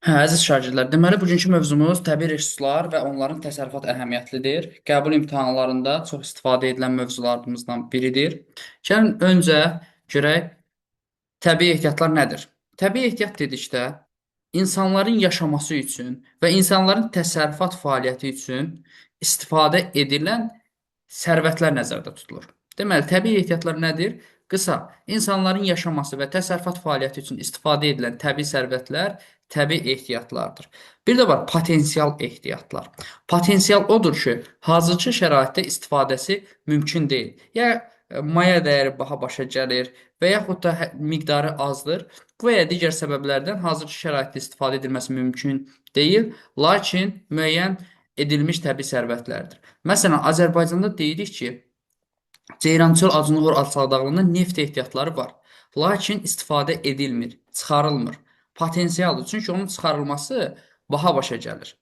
Hə, əziz şagirdlər, deməli bugünkü mövzumuz təbii resurslar və onların təsərrüfat əhəmiyyətlidir. Qəbul imtahanlarında çox istifadə edilən mövzularımızdan biridir. Gəlin öncə görək təbii ehtiyatlar nədir? Təbii ehtiyat dedikdə insanların yaşaması üçün və insanların təsərrüfat fəaliyyəti üçün istifadə edilən sərvətlər nəzərdə tutulur. Deməli, təbii ehtiyatlar nədir? Qısa, insanların yaşaması və təsərrüfat fəaliyyəti üçün istifadə edilən təbii sərvətlər təbii ehtiyatlardır. Bir də var potensial ehtiyatlar. Potensial odur ki, hazırki şəraitdə istifadəsi mümkün deyil. Ya maya dəyəri baha başa gəlir və yaxud da miqdarı azdır. Bu və ya digər səbəblərdən hazırki şəraitdə istifadə edilməsi mümkün deyil, lakin müəyyən edilmiş təbii sərvətlərdir. Məsələn, Azərbaycanda deyirik ki, Ceyrançöl, Acınoğur, Alçaqdağlında neft ehtiyatları var. Lakin istifadə edilmir, çıxarılmır. Potensialdır. Çünki onun çıxarılması baha başa gəlir.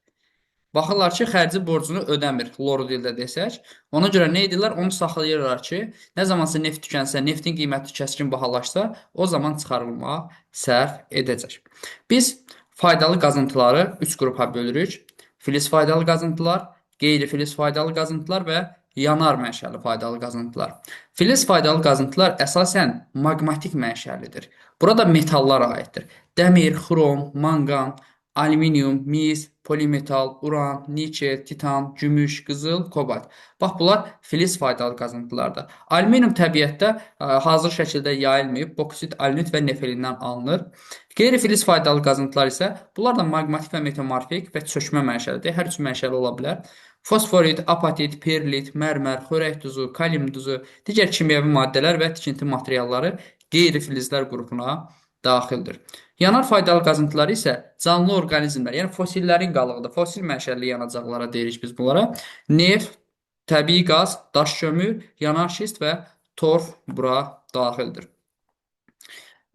Baxırlar ki, xərci borcunu ödəmir, loru dildə desək. Ona görə nə edirlər? Onu saxlayırlar ki, nə zamansa neft tükənsə, neftin qiyməti kəskin bahalaşsa, o zaman çıxarılma sərf edəcək. Biz faydalı qazıntıları 3 qrupa bölürük. Filiz faydalı qazıntılar, qeyri-filiz faydalı qazıntılar və yanar mənşəli faydalı qazıntılar. Filiz faydalı qazıntılar əsasən maqmatik mənşəlidir. Burada metallara aiddir. Dəmir, xrom, manqan, alüminium, mis, polimetal, uran, nikel, titan, gümüş, qızıl, kobalt. Bax, bunlar filiz faydalı qazıntılardır. Alüminium təbiətdə hazır şəkildə yayılmayıb, boksit, alünit və nefelindən alınır. Qeyri-filiz faydalı qazıntılar isə bunlar da maqmatik və metamorfik və çökmə mənşəlidir. Hər üç mənşəli ola bilər. Fosforit, apatit, perlit, mərmər, xörək duzu, kalium duzu, digər kimyəvi maddələr və tikinti materialları qeyri-filizlər qrupuna daxildir. Yanar faydalı qazıntıları isə canlı orqanizmlər, yəni fosillərin qalığıdır. Fosil mənşəli yanacaqlara deyirik biz bunlara. Neft, təbii qaz, daş kömür, yanar şist və torf bura daxildir.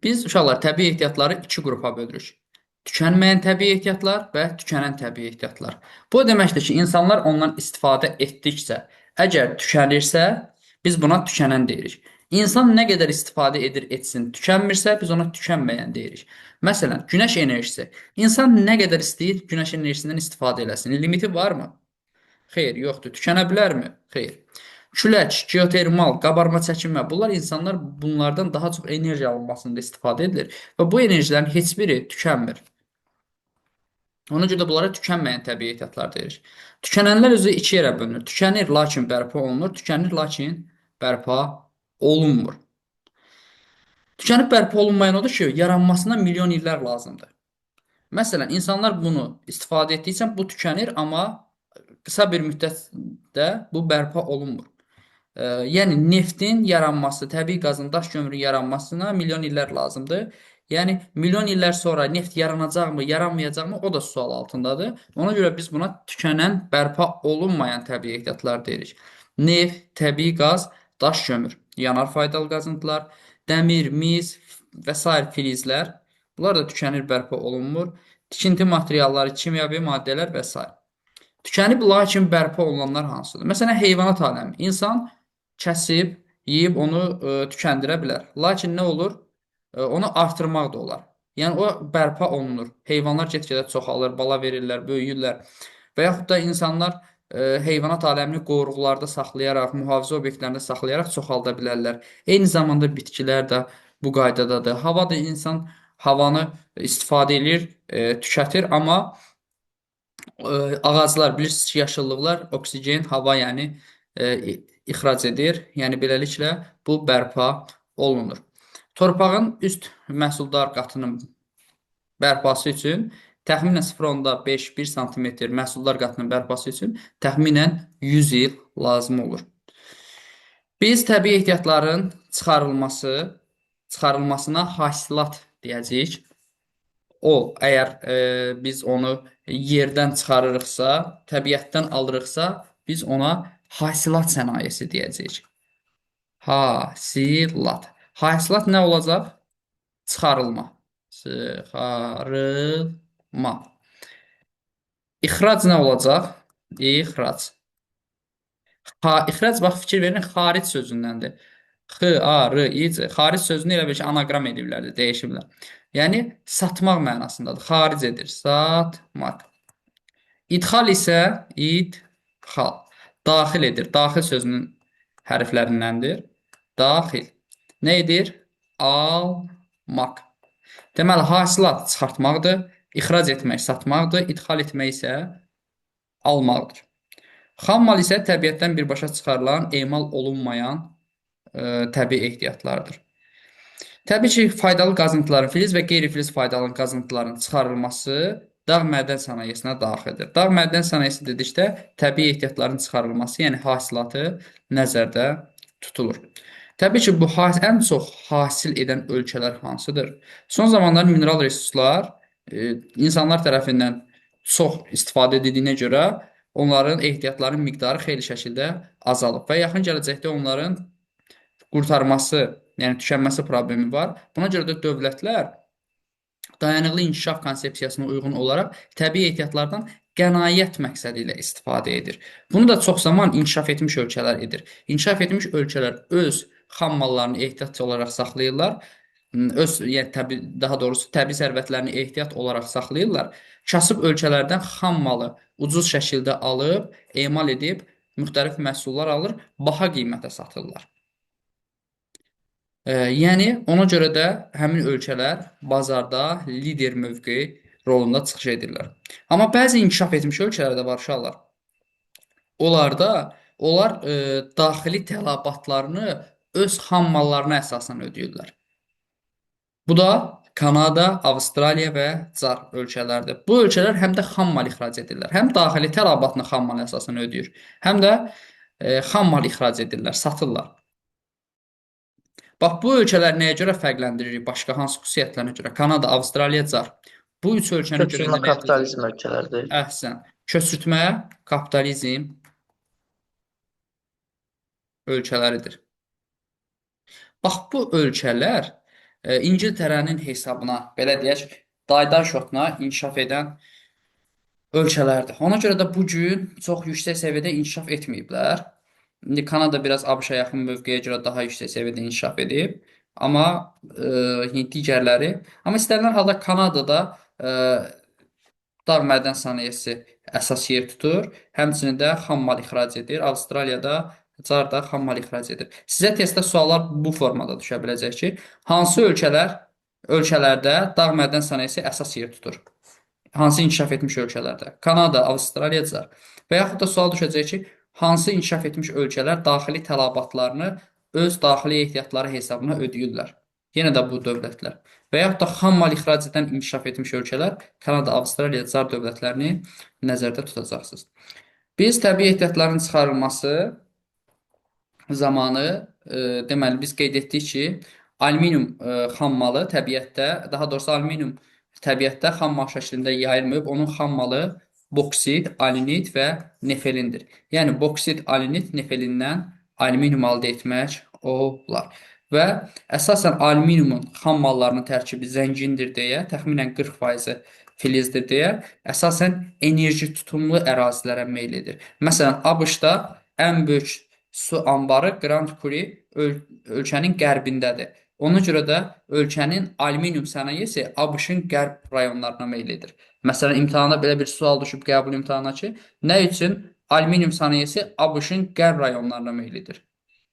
Biz uşaqlar təbii ehtiyatları iki qrupa bölürük. Tükənməyən təbii ehtiyatlar və tükənən təbii ehtiyatlar. Bu o deməkdir ki, insanlar ondan istifadə etdikcə, əgər tükənirsə, biz buna tükənən deyirik. İnsan nə qədər istifadə edir etsin, tükənmirsə, biz ona tükənməyən deyirik. Məsələn, günəş enerjisi. İnsan nə qədər istəyir günəş enerjisindən istifadə eləsin. Limiti varmı? Xeyr, yoxdur. Tükənə bilərmi? Xeyr. Külək, geotermal, qabarma çəkinmə, bunlar insanlar bunlardan daha çox enerji alınmasında istifadə edilir və bu enerjilərin heç biri tükənmir. Ona görə də bunlara tükənməyən təbii ehtiyatlar deyirik. Tükənənlər özü iki yerə bölünür. Tükənir, lakin bərpa olunur. Tükənir, lakin bərpa olunmur. Tükənib bərpa olunmayan odur ki, yaranmasına milyon illər lazımdır. Məsələn, insanlar bunu istifadə etdikcə bu tükənir, amma qısa bir müddətdə bu bərpa olunmur. Yəni neftin yaranması, təbii qazın, daş kömürün yaranmasına milyon illər lazımdır. Yəni milyon illər sonra neft yaranacaqmı, yaranmayacaqmı, o da sual altındadır. Ona görə biz buna tükənən, bərpa olunmayan təbii ehtiyatlar deyirik. Neft, təbii qaz, daş kömür, yanar faydalı qazıntılar, dəmir, mis və sair filizlər, bunlar da tükənir, bərpa olunmur. Tikinti materialları, kimyəvi maddələr və sair. Tükənib lakin bərpa olunanlar hansıdır? Məsələn, heyvanat aləmi. İnsan kəsib, yeyib onu tükəndirə bilər. Lakin nə olur? Onu artırmaq da olar. Yəni o bərpa olunur. Heyvanlar get-gedə çoxalır, bala verirlər, böyüyürlər. Və yaxud da insanlar heyvanat aləmini qoruqlarda saxlayaraq, mühafizə obyektlərində saxlayaraq çoxalda bilərlər. Eyni zamanda bitkilər də bu qaydadadır. Hava da insan havanı istifadə edir, tükətir, amma ağaclar, bilirsiniz ki, yaşıllıqlar oksigen, hava, yəni ixrac edir. Yəni beləliklə bu bərpa olunur. Torpağın üst məhsuldar qatının bərpası üçün təxminən 0,5-1 sm məhsuldar qatının bərpası üçün təxminən 100 il lazım olur. Biz təbii ehtiyatların çıxarılmasına hasilat deyəcəyik. O, əgər biz onu yerdən çıxarırıqsa, təbiətdən alırıqsa, biz ona hasilat sənayesi deyəcəyik. Hasilat. Hasilat nə olacaq? Çıxarılma. Çıxarılma. İxrac nə olacaq? İxrac. İxrac, bax, fikir verin, xaric sözündəndir. X, A, R, I, C. Xaric sözünü elə bil ki, anaqram ediblər, də, dəyişiblər. Yəni, satmaq mənasındadır. Xaric edir. Satmaq. İdxal isə idxal. Daxil edir. Daxil sözünün hərflərindəndir. Daxil. Nə edir? Almaq. Deməli, hasilat çıxartmaqdır, ixrac etmək satmaqdır, idxal etmək isə almaqdır. Xam mal isə təbiətdən birbaşa çıxarılan, emal olunmayan təbii ehtiyatlardır. Təbii ki, faydalı qazıntıların, filiz və qeyri-filiz faydalı qazıntıların çıxarılması dağ mədən sənayesinə daxildir. Dağ mədən sənayesi dedikdə təbii ehtiyatların çıxarılması, yəni hasilatı nəzərdə tutulur. Təbii ki, bu ən çox hasil edən ölkələr hansıdır? Son zamanlar mineral resurslar insanlar tərəfindən çox istifadə edildiyinə görə onların ehtiyatların miqdarı xeyli şəkildə azalıb və yaxın gələcəkdə onların qurtarması, yəni tükənməsi problemi var. Buna görə də dövlətlər dayanıqlı inkişaf konsepsiyasına uyğun olaraq təbii ehtiyatlardan qənaət məqsədi ilə istifadə edir. Bunu da çox zaman inkişaf etmiş ölkələr edir. İnkişaf etmiş ölkələr öz xam mallarını ehtiyat olaraq saxlayırlar. Öz, yəni təbii, daha doğrusu təbii sərvətlərini ehtiyat olaraq saxlayırlar. Kasıb ölkələrdən xam malı ucuz şəkildə alıb, emal edib müxtəlif məhsullar alır, baha qiymətə satırlar. Yəni ona görə də həmin ölkələr bazarda lider mövqeyi rolunda çıxış edirlər. Amma bəzi inkişaf etmiş ölkələr də var uşaqlar. Onlarda onlar daxili tələbatlarını öz xam mallarına əsasən ödəyirlər. Bu da Kanada, Avstraliya və CAR ölkələrdir. Bu ölkələr həm də xam mal ixrac edirlər. Həm daxili tələbatını xam mal əsasən ödəyir, həm də xam mal ixrac edirlər, satırlar. Bax, bu ölkələr nəyə görə fərqləndiririk? Başqa hansı xüsusiyyətlərinə görə? Kanada, Avstraliya, CAR. Bu üç ölkəni Köçürmə görəndə kapitalizm ölkələrdir. Əhsən. Köçürtmə kapitalizm ölkələridir. Bax, bu ölkələr İngiltərənin hesabına, belə deyək, daydaşotuna inkişaf edən ölkələrdir. Ona görə də bu gün çox yüksək səviyyədə inkişaf etməyiblər. İndi Kanada biraz ABŞ-a yaxın mövqeyə görə daha yüksək səviyyədə inkişaf edib. Amma digərləri, amma istənilən halda Kanadada dağ mədən sənayesi əsas yer tutur. Həmçinin də xam mal ixrac edir. Avstraliyada, CAR da xam mal ixrac edir. Sizə testdə suallar bu formada düşə biləcək ki, hansı ölkələrdə dağ mədən sənayesi əsas yer tutur? Hansı inkişaf etmiş ölkələrdə? Kanada, Avstraliya, CAR. Və yaxud da sual düşəcək ki, hansı inkişaf etmiş ölkələr daxili tələbatlarını öz daxili ehtiyatları hesabına ödəyirlər? Yenə də bu dövlətlər. Və yaxud da xam mal ixrac edən inkişaf etmiş ölkələr Kanada, Avstraliya, CAR dövlətlərini nəzərdə tutacaqsınız. Biz təbii ehtiyatların çıxarılması zamanı deməli biz qeyd etdik ki, alüminium xam malı təbiətdə, daha doğrusu alüminium təbiətdə xam mal şəklində yayılmayıb, onun xam malı boksit, alinit və nefelindir. Yəni boksit, alinit, nefelindən alüminium əldə etmək olar. Və əsasən alüminiumun xam mallarının tərkibi zəngindir deyə, təxminən 40% filizdir deyə, əsasən enerji tutumlu ərazilərə meyl edir. Məsələn, ABŞ-da ən böyük su anbarı Grand Coulee ölkənin qərbindədir. Ona görə də ölkənin alüminium sənayesi ABŞ-ın qərb rayonlarına meyl edir. Məsələn, imtahana belə bir sual düşüb qəbul imtahana ki, nə üçün alüminium sənayesi ABŞ-ın qərb rayonlarına meyl edir?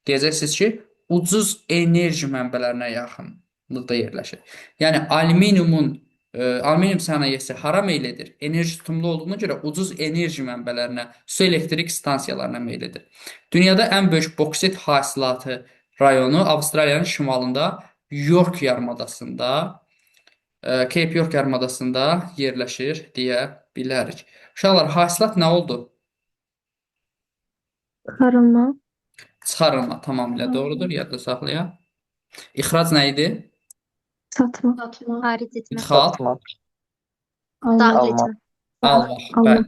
Deyəcəksiniz ki, ucuz enerji mənbələrinə yaxınlıqda yerləşir. Yəni alüminium sənayesi hara meyl edir? Enerji tutumlu olduğuna görə ucuz enerji mənbələrinə, su elektrik stansiyalarına meyl edir. Dünyada ən böyük boksit hasilatı rayonu Avstraliyanın şimalında York yarımadasında, Cape York yarımadasında yerləşir deyə bilərik. Uşaqlar, hasilat nə oldu? Çıxarılma. Çıxarılma tamamilə doğrudur, yadda saxlayaq. İxrac nə idi? Satma. Satma. Xaric etmə. İdxal, Satma. Almaq. Daxil Almaq. etmə. almaq. Almaq. Bəli.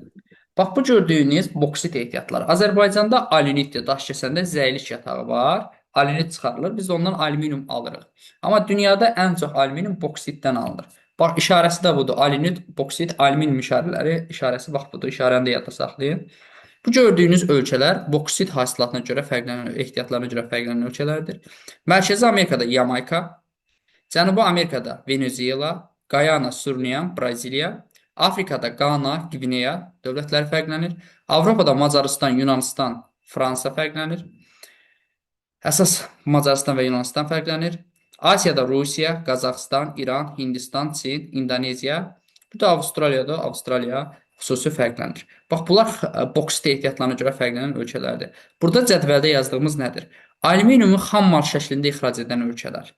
Bax, bu gördüyünüz boksit ehtiyatları. Azərbaycanda alünitdir. Daşkəsəndə zəylik yatağı var. Alünit çıxarılır. Biz də ondan alüminium alırıq. Amma dünyada ən çox alüminium boksitdən alınır. Bax, işarəsi də budur. Alünit, boksit, alüminium işarəsi bax budur. İşarəni də yadda saxlayın. Bu gördüyünüz ölkələr boksit hasilatına görə fərqlənən, ehtiyatlarına görə fərqlənən ölkələrdir. Mərkəzi Amerikada Yamayka, Cənubi Amerikada Venezuela, Gayana, Surinam, Braziliya, Afrikada Qana, Qvineya dövlətləri fərqlənir. Avropada Macarıstan, Yunanistan, Fransa fərqlənir. Əsas Macarıstan və Yunanistan fərqlənir. Asiyada Rusiya, Qazaxıstan, İran, Hindistan, Çin, İndoneziya. Bu da Avstraliyada, Avstraliya xüsusi fərqlənir. Bax, bunlar boksit ehtiyatlarına görə fərqlənən ölkələrdir. Burada cədvəldə yazdığımız nədir? Alüminiumu xam mal şəklində ixrac edən ölkələr.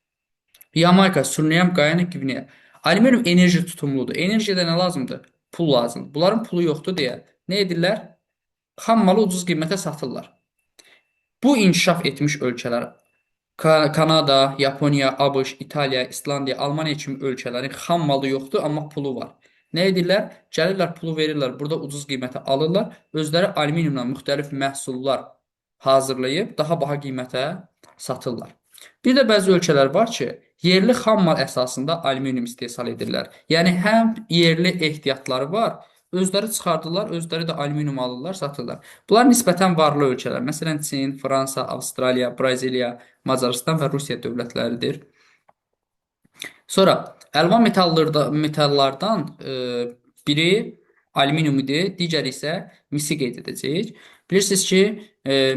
Yamayka, Surinam, Gayana, Qvineya. Alüminium enerji tutumludur. Enerjiyə də nə lazımdır? Pul lazımdır. Bunların pulu yoxdur deyə nə edirlər? Xam malı ucuz qiymətə satırlar. Bu inkişaf etmiş ölkələr Kanada, Yaponiya, ABŞ, İtaliya, İslandiya, Almaniya kimi ölkələrin xam malı yoxdur, amma pulu var. Nə edirlər? Gəlirlər, pulu verirlər, burada ucuz qiymətə alırlar. Özləri alüminiumla müxtəlif məhsullar hazırlayıb daha baha qiymətə satırlar. Bir də bəzi ölkələr var ki, yerli xam mal əsasında alüminium istehsal edirlər. Yəni həm yerli ehtiyatları var, özləri çıxardırlar, özləri də alüminium alırlar, satırlar. Bunlar nisbətən varlı ölkələr. Məsələn, Çin, Fransa, Avstraliya, Braziliya, Macarıstan və Rusiya dövlətləridir. Sonra əlvan metallardan biri alüminium idi, digəri isə misi qeyd edəcəyik. Bilirsiniz ki,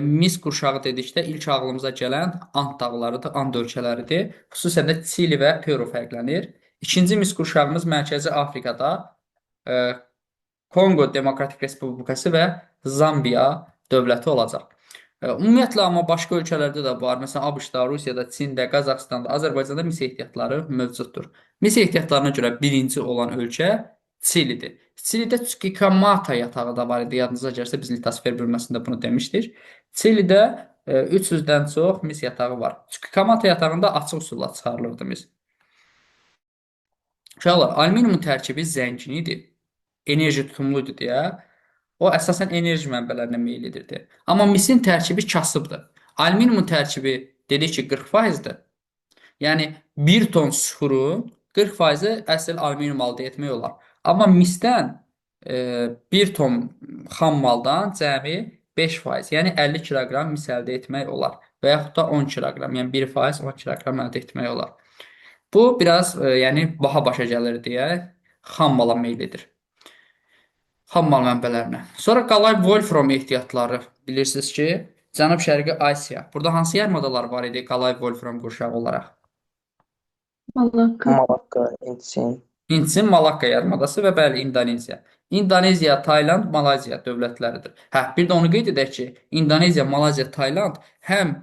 mis qurşağı dedikdə ilk ağlımıza gələn And dağlarıdır, And ölkələridir. Xüsusən də Çili və Peru fərqlənir. İkinci mis qurşağımız Mərkəzi Afrikada Konqo Demokratik Respublikası və Zambiya dövləti olacaq. Ümumiyyətlə, amma başqa ölkələrdə də var. Məsələn, ABŞ-da, Rusiyada, Çində, Qazaxıstanda, Azərbaycanda mis ehtiyatları mövcuddur. Mis ehtiyatlarına görə birinci olan ölkə Çilidir. Çilidə Chuquicamata yatağı da var idi. Yadınıza gəlsə biz litosfer bölməsində bunu demişdik. Çilidə 300-dən çox mis yatağı var. Chuquicamata yatağında açıq üsulla çıxarılırdı mis. Uşaqlar, alüminiumun tərkibi zəngin idi. Enerji tutumlu idi deyə o əsasən enerji mənbələrinə meyil edirdi. Amma misin tərkibi kasıbdır. Alüminiumun tərkibi dedik ki 40%-dir. Yəni 1 ton süxurun 40%-i əsl alüminium əldə etmək olar. Amma misdən 1 ton xam maldan cəmi 5%, yəni 50 kiloqram mis əldə etmək olar. Və yaxud da 10 kiloqram, yəni 1% 10 kiloqram əldə etmək olar. Bu biraz yəni baha başa gəlir deyə xam mala meyil edir. Xam mal mənbələrinə. Sonra qalay Wolfram ehtiyatları bilirsiniz ki, Cənub-Şərqi Asiya. Burada hansı yarımadalar var idi qalay Wolfram qurşağı olaraq? Malakka. Malakka, Hindistan. Hindistan, Malakka yarımadası və bəli İndoneziya. İndoneziya, Tayland, Malayziya dövlətləridir. Hə, bir də onu qeyd edək ki, İndoneziya, Malayziya, Tayland həm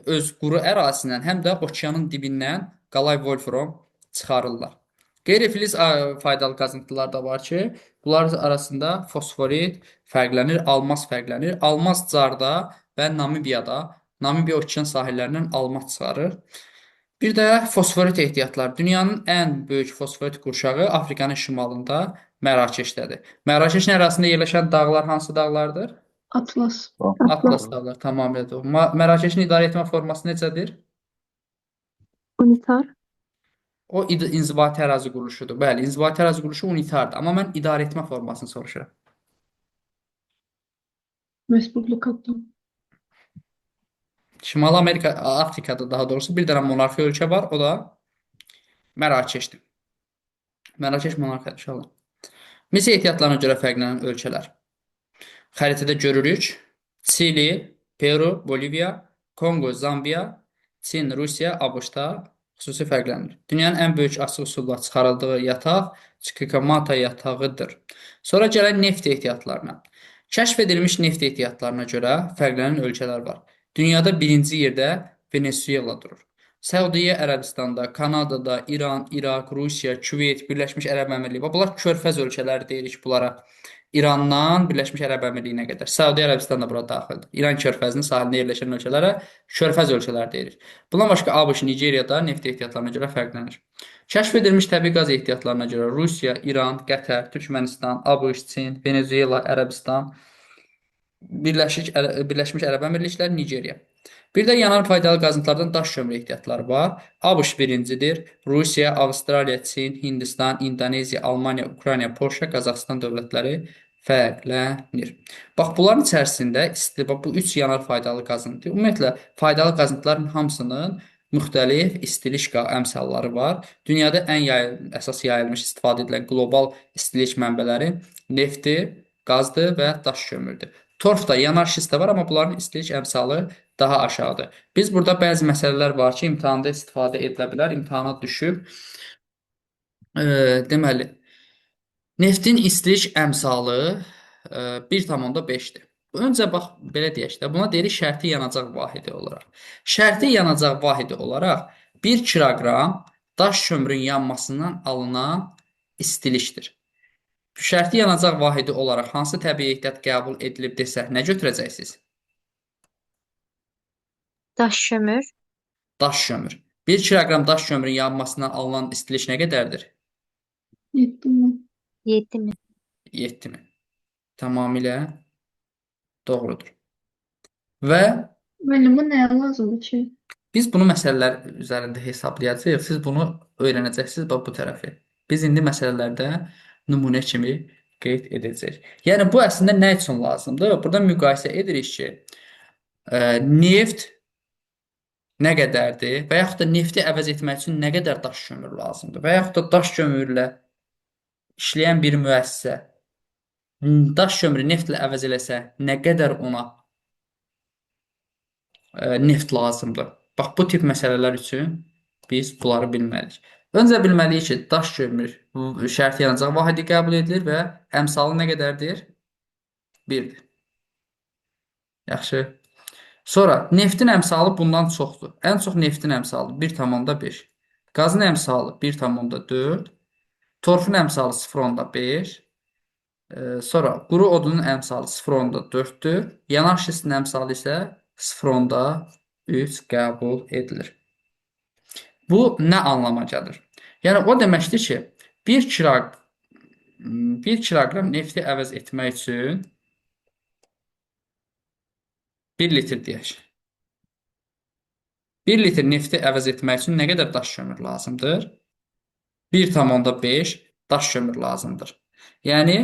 öz quru ərazisindən, həm də okeanın dibindən qalay Wolfram çıxarırlar. Qeyri-filiz faydalı qazıntılar da var ki, bunlar arasında fosforit fərqlənir, almaz fərqlənir. Almaz Carda və Namibiyada, Namibiya okean sahillərindən almaz çıxarır. Bir də fosforit ehtiyatları. Dünyanın ən böyük fosforit qurşağı Afrikanın şimalında Mərakeşdədir. Mərakeşin ərazisində yerləşən dağlar hansı dağlardır? Atlas. Atlas dağları, tamamilə doğru. Mərakeşin idarə etmə forması necədir? Unitar. O inzibati ərazi quruluşudur. Bəli, inzibati ərazi quruluşu unitardır. Amma mən idarə etmə formasını soruşuram. Respublika. Şimali Amerika, Afrikada daha doğrusu bir dənə monarxiya ölkə var, o da Mərakeşdir. Mərakeş monarxiyadır inşallah. Mis ehtiyatlarına görə fərqlənən ölkələr. Xəritədə görürük. Çili, Peru, Boliviya, Konqo, Zambiya, Çin, Rusiya, ABŞ-da xüsusi fərqlənir. Dünyanın ən böyük açıq üsulla çıxarıldığı yataq Chuquicamata yatağıdır. Sonra gələk neft ehtiyatlarına. Kəşf edilmiş neft ehtiyatlarına görə fərqlənən ölkələr var. Dünyada birinci yerdə Venesuela durur. Səudiyyə Ərəbistanda, Kanadada, İran, İraq, Rusiya, Küveyt, Birləşmiş Ərəb Əmirliyi. Bax, bunlar körfəz ölkələri deyirik bunlara. İrandan Birləşmiş Ərəb Əmirliyinə qədər. Səudiyyə Ərəbistan da bura daxildir. İran körfəzinin sahilində yerləşən ölkələrə körfəz ölkələri deyirik. Bundan başqa ABŞ, Nigeriyada neft ehtiyatlarına görə fərqlənir. Kəşf edilmiş təbii qaz ehtiyatlarına görə Rusiya, İran, Qətər, Türkmənistan, ABŞ, Çin, Venezuela, Ərəbistan, Birləşmiş Ərəb Əmirlikləri, Nigeriya. Bir də yanan faydalı qazıntılardan daş kömürü ehtiyatları var. ABŞ birincidir. Rusiya, Avstraliya, Çin, Hindistan, İndoneziya, Almaniya, Ukrayna, Polşa, Qazaxıstan dövlətləri Fərqlənir. Bax, bunların içərisində isti, bax, bu üç yanar faydalı qazıntı. Ümumiyyətlə, faydalı qazıntıların hamısının müxtəlif istilik əmsalları var. Dünyada ən əsas yayılmış istifadə edilən qlobal istilik mənbələri neftdir, qazdır və daş kömürdür. Torf da, yanar şist də var, amma bunların istilik əmsalı daha aşağıdır. Biz burada bəzi məsələlər var ki, imtahanda istifadə edilə bilər, imtahana düşüb. Deməli, neftin istilik əmsalı 1,5-dir. Öncə bax, belə deyək də, buna deyirik şərti yanacaq vahidi olaraq. Şərti yanacaq vahidi olaraq 1 kiloqram daş kömürün yanmasından alınan istilikdir. Şərti yanacaq vahidi olaraq hansı təbii ehtiyat qəbul edilib desək, nə götürəcəksiniz? Daş kömür. Daş kömür. 1 kiloqram daş kömürün yanmasından alınan istilik nə qədərdir? 7000. 7000. 7000. Tamamilə doğrudur. Və Müəllim, bu nəyə lazımdır ki? biz bunu məsələlər üzərində hesablayacağıq. Siz bunu öyrənəcəksiniz bax bu tərəfi. Biz indi məsələlərdə nümunə kimi qeyd edəcəyik. Yəni bu əslində nə üçün lazımdır? Burada müqayisə edirik ki, neft nə qədərdir və yaxud da nefti əvəz etmək üçün nə qədər daş kömür lazımdır və yaxud da daş kömürlə işləyən bir müəssisə daş kömürü neftlə əvəz eləsə nə qədər ona neft lazımdır. Bax, bu tip məsələlər üçün biz bunları bilməliyik. Öncə bilməliyik ki, daş kömür şərti yanacaq vahidi qəbul edilir və əmsalı nə qədərdir? 1-dir. Yaxşı. Sonra neftin əmsalı bundan çoxdur. Ən çox neftin əmsalı 1,5. Qazın əmsalı 1,4. Torfun əmsalı 0,5. Sonra quru odunun əmsalı 0,4-dür. Yanar şistin əmsalı isə 0,3 qəbul edilir. Bu nə anlama gəlir? Yəni o deməkdir ki, 1 kiloqram nefti əvəz etmək üçün 1 litr deyək. 1 litr nefti əvəz etmək üçün nə qədər daş kömür lazımdır? 1,5 daş kömür lazımdır. Yəni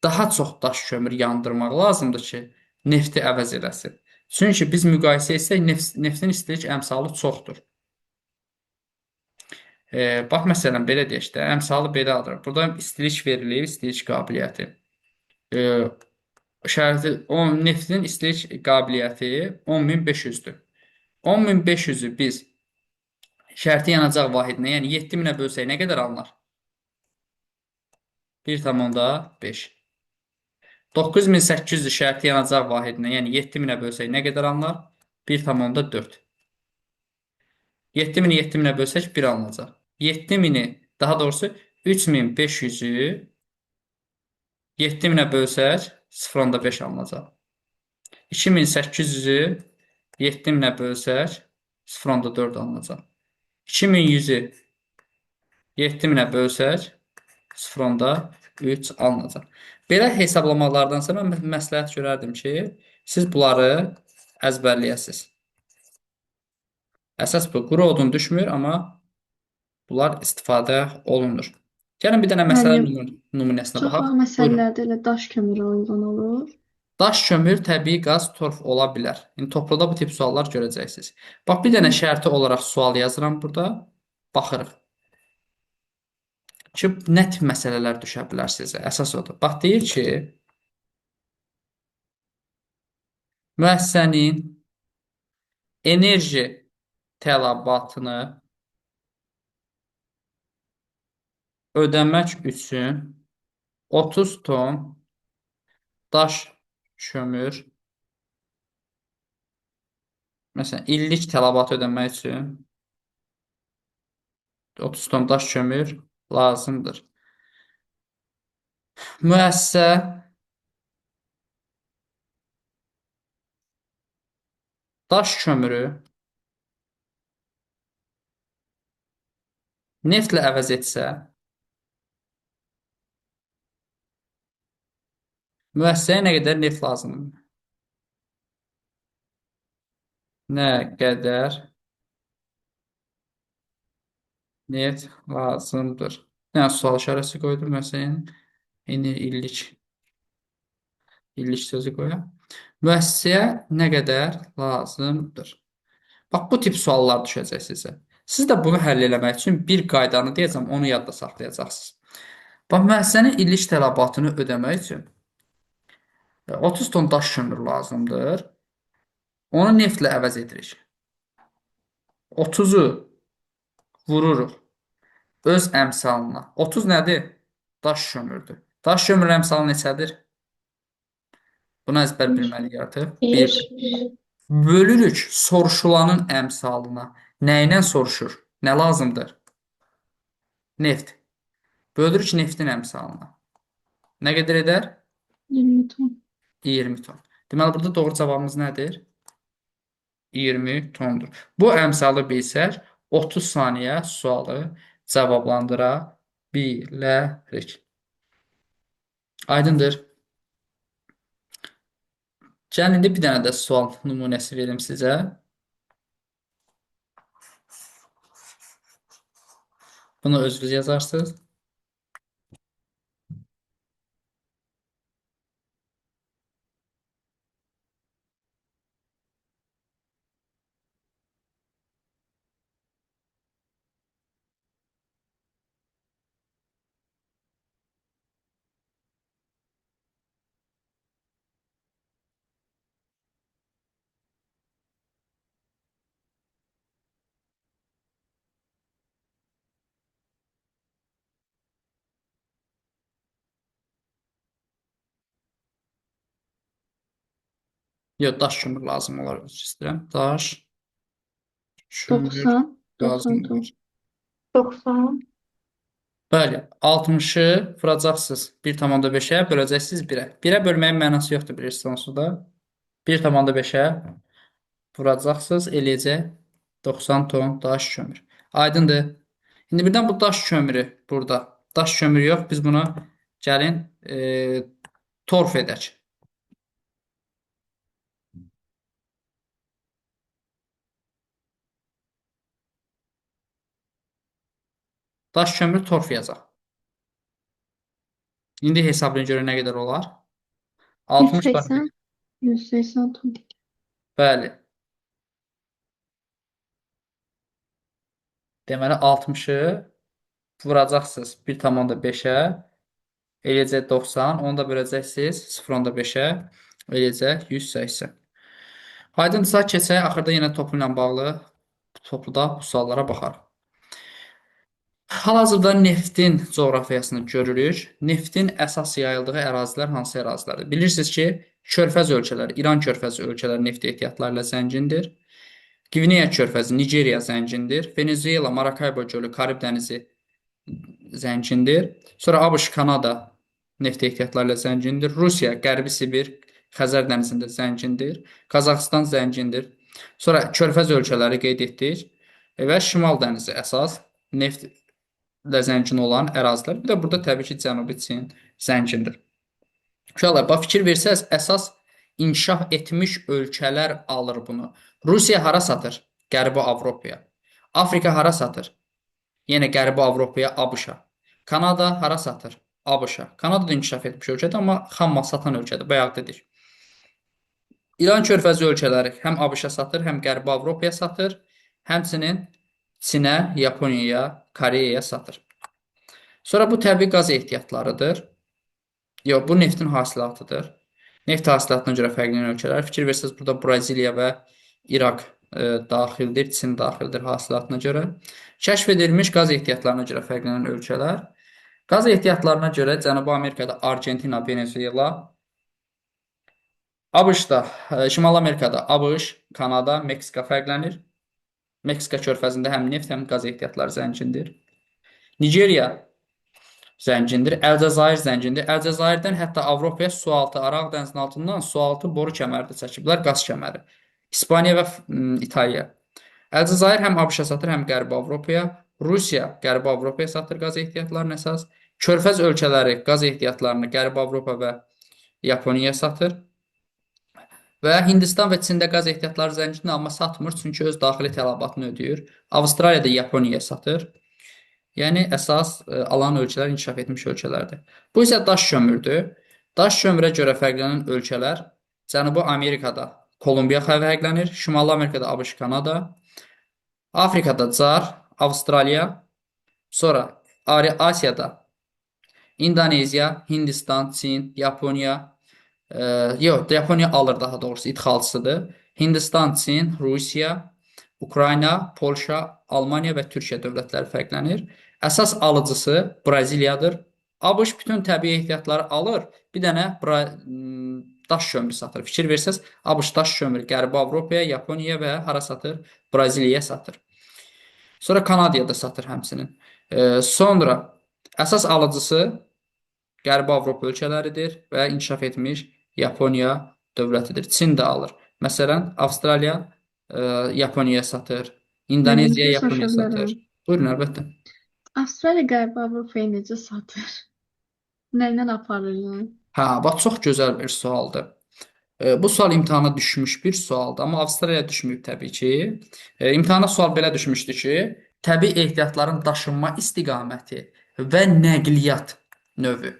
daha çox daş kömür yandırmaq lazımdır ki, nefti əvəz eləsin. Çünki biz müqayisə etsək, neftin istilik əmsalı çoxdur. Bax, məsələn, belə deyək də, əmsalı belə alır. Burada istilik verilir, istilik qabiliyyəti. Şərti, neftin istilik qabiliyyəti 10.500-dür. 10.500-ü biz şərti yanacaq vahidinə, yəni 7.000-ə bölsək nə qədər alınır? 1,5. 9800-ü şərti yanacaq vahidinə, yəni 7000-ə bölsək nə qədər alınır? 1,4. 7000-i 7000-ə bölsək 1 alınacaq. 7000-i, daha doğrusu 3500-ü 7000-ə bölsək 0,5 alınacaq. 2800-ü 7000-ə bölsək 0,4 alınacaq. 2100-ü 7000-ə bölsək 0,3 alınacaq. Belə hesablamalardansa mən məsləhət görərdim ki, siz bunları əzbərləyəsiniz. Əsas bu, quru odun düşmür, amma bunlar istifadə olunur. Gəlin bir dənə məsələ nümunəsinə Çox baxaq. vaxt məsələlərdə elə daş kömürü uyğun olur. Daş kömür, təbii qaz, torf ola bilər. İndi topluda bu tip suallar görəcəksiniz. Bax, bir dənə şərti olaraq sual yazıram burada. Baxırıq ki, nə tip məsələlər düşə bilər sizə. Əsas odur. Bax, deyir ki, müəssisənin enerji tələbatını ödəmək üçün 30 ton daş kömür, məsələn, illik tələbatı ödəmək üçün 30 ton daş kömür lazımdır. Müəssisə daş kömürü neftlə əvəz etsə, müəssisəyə nə qədər neft lazımdır? Nə qədər neft lazımdır? Nə sual işarəsi qoydum müəssisənin illik İllik sözü qoyaq. Müəssisəyə nə qədər lazımdır? Bax, bu tip suallar düşəcək sizə. Siz də bunu həll eləmək üçün bir qaydanı deyəcəm, onu yadda saxlayacaqsınız. Bax, müəssisənin illik tələbatını ödəmək üçün 30 ton daş kömür lazımdır. Onu neftlə əvəz edirik. 30-u vururuq öz əmsalına. 30 nədir? Daş kömürdür. Daş kömür əmsalı neçədir? Bunu əzbər bilməliyik artıq. 1. Bölürük soruşulanın əmsalına. Nə ilə soruşur? Nə lazımdır? Neft. Bölürük neftin əmsalına. Nə qədər edər? 20 ton. 20 ton. Deməli, burada doğru cavabımız nədir? 20 tondur. Bu əmsalı bilsək, 30 saniyə sualı cavablandıra bilərik. Aydındır. Gəlin indi bir dənə də sual nümunəsi verim sizə. Bunu özünüz yazarsınız. Yox, daş kömür lazım olar, üzr istəyirəm. Daş kömür 90. lazım 90 ton. olar. 90. Bəli, 60-ı vuracaqsınız 1,5-ə, böləcəksiniz 1-ə. 1-ə bölməyin mənası yoxdur, bilirsiniz onsuz da. 1,5-ə vuracaqsınız, eləyəcək 90 ton daş kömür. Aydındır. İndi birdən bu daş kömürü burada. Daş kömürü yox, biz bunu gəlin torf edək. Daş kömür torf yazaq. İndi hesablayın görək nə qədər olar. 60 var. 180. 180 ton. Bəli. Deməli 60-ı vuracaqsınız 1,5-ə, eləyəcək 90, onu da böləcəksiniz 0,5-ə, eləyəcək 180. Aydındırsa keçək, axırda yenə toplu ilə bağlı topluda bu suallara baxarıq. Hal-hazırda neftin coğrafiyasını görürük. Neftin əsas yayıldığı ərazilər hansı ərazilərdir? Bilirsiniz ki, Körfəz ölkələri, İran körfəzi ölkələri neft ehtiyatları ilə zəngindir. Qvineya körfəzi, Nigeriya zəngindir. Venezuela, Marakaybo gölü, Karib dənizi zəngindir. Sonra ABŞ, Kanada neft ehtiyatları ilə zəngindir. Rusiya, Qərbi Sibir, Xəzər dənizində zəngindir. Qazaxıstan zəngindir. Sonra Körfəz ölkələri qeyd etdik. Və Şimal dənizi əsas neftlə zəngin olan ərazilər. Bir də burada təbii ki, Cənubi Çin zəngindir. Uşaqlar, bax fikir versəz, əsas inkişaf etmiş ölkələr alır bunu. Rusiya hara satır? Qərbi Avropaya. Afrika hara satır? Yenə Qərbi Avropaya, ABŞ-a. Kanada hara satır? ABŞ-a. Kanada da inkişaf etmiş ölkədir, amma xam mal satan ölkədir. Bayaq dedik. İran körfəzi ölkələri həm ABŞ-a satır, həm Qərbi Avropaya satır, həmçinin Çinə, Yaponiyaya, Koreyaya satır. Sonra bu təbii qaz ehtiyatlarıdır. Yox, bu neftin hasilatıdır. Neft hasilatına görə fərqlənən ölkələr. Fikir versəniz, burada Braziliya və İraq daxildir, Çin daxildir hasilatına görə. Kəşf edilmiş qaz ehtiyatlarına görə fərqlənən ölkələr. Qaz ehtiyatlarına görə Cənubi Amerikada Argentina, Venezuela, ABŞ-da, Şimali Amerikada ABŞ, Kanada, Meksika fərqlənir. Meksika körfəzində həm neft, həm qaz ehtiyatları zəngindir. Nigeriya zəngindir. Əlcəzair zəngindir. Əlcəzairdən hətta Avropaya sualtı, Araq dənizinin altından sualtı boru kəməri də çəkiblər, qaz kəməri. İspaniya və İtaliya. Əlcəzair həm ABŞ-a satır, həm Qərbi Avropaya. Rusiya Qərbi Avropaya satır qaz ehtiyatlarını əsas. Körfəz ölkələri qaz ehtiyatlarını Qərbi Avropa və Yaponiyaya satır. Və Hindistan və Çində qaz ehtiyatları zəngindir, amma satmır, çünki öz daxili tələbatını ödəyir. Avstraliya da Yaponiyaya satır. Yəni əsas alan ölkələr inkişaf etmiş ölkələrdir. Bu isə daş kömürdür. Daş kömürə görə fərqlənən ölkələr Cənubi Amerikada Kolumbiya fərqlənir, Şimali Amerikada ABŞ, Kanada, Afrikada CAR, Avstraliya, sonra Asiyada İndoneziya, Hindistan, Çin, Yaponiya, yox, Yaponiya alır daha doğrusu, idxalçısıdır. Hindistan, Çin, Rusiya, Ukrayna, Polşa, Almaniya və Türkiyə dövlətləri fərqlənir. Əsas alıcısı Braziliyadır. ABŞ bütün təbii ehtiyatları alır, bir dənə daş kömürü satır. Fikir versəz, ABŞ daş kömürü Qərbi Avropaya, Yaponiyaya və hara satır? Braziliyaya satır. Sonra Kanadaya da satır həmçinin. Sonra əsas alıcısı Qərbi Avropa ölkələridir və inkişaf etmiş Yaponiya dövlətidir. Çin də alır. Məsələn, Avstraliya Yaponiyaya satır. Müəllim, bir İndoneziya şey Yaponiyaya soruşa satır. bilərəm. Buyurun, əlbəttə. Avstraliya Qərbi Avropaya necə satır? Nə ilə aparır yəni? Hə, bax çox gözəl bir sualdır. Bu sual imtahana düşmüş bir sualdır, amma Avstraliya düşməyib təbii ki. İmtahana sual belə düşmüşdü ki, təbii ehtiyatların daşınma istiqaməti və nəqliyyat növü.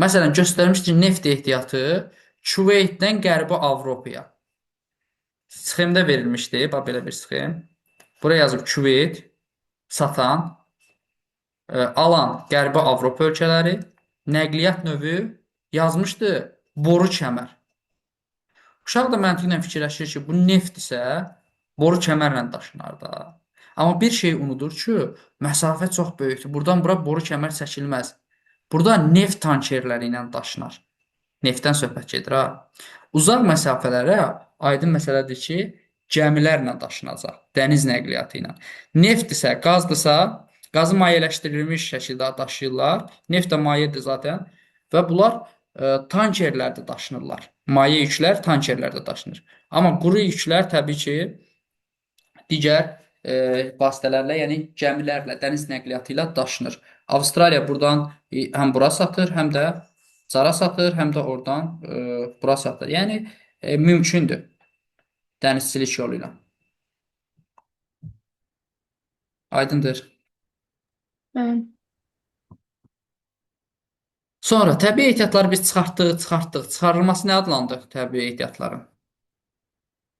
Məsələn, göstərmişdi ki, neft ehtiyatı Küveytdən Qərbi Avropaya. Sxemdə verilmişdi, bax belə bir sxem. Buraya yazıb Küveyt, satan, alan Qərbi Avropa ölkələri, nəqliyyat növü yazmışdı boru kəmər. Uşaq da məntiqlə fikirləşir ki, bu neft isə boru kəmərlə daşınar da. Amma bir şey unudur ki, məsafə çox böyükdür. Buradan bura boru kəmər çəkilməz. Burada neft tankerləri ilə daşınar. Neftdən söhbət gedir ha. Uzaq məsafələrə aydın məsələdir ki, gəmilərlə daşınacaq, dəniz nəqliyyatı ilə. Neft isə, qazdırsa, qazı mayeləşdirilmiş şəkildə daşıyırlar. Neft də mayedir zaten və bunlar tankerlərdə daşınırlar. Maye yüklər tankerlərdə daşınır. Amma quru yüklər təbii ki, digər vasitələrlə, yəni gəmilərlə, dəniz nəqliyyatı ilə daşınır. Avstraliya buradan həm bura satır, həm də cara satır, həm də oradan bura satır. Yəni mümkündür dənizçilik yolu ilə. Aydındır. Bəli. Sonra təbii ehtiyatları biz çıxartdıq, çıxartdıq. Çıxarılması nə adlandı təbii ehtiyatların?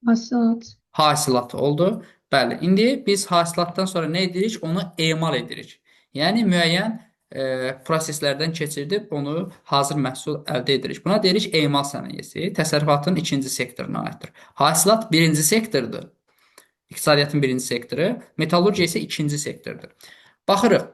Hasilat. Hasilat oldu. Bəli, indi biz hasilatdan sonra nə edirik? Onu emal edirik. Yəni müəyyən proseslərdən keçirdib onu hazır məhsul əldə edirik. Buna deyirik emal sənayesi. Təsərrüfatın ikinci sektoruna aiddir. Hasilat birinci sektordur. İqtisadiyyatın birinci sektoru, metallurgiya isə ikinci sektordur. Baxırıq,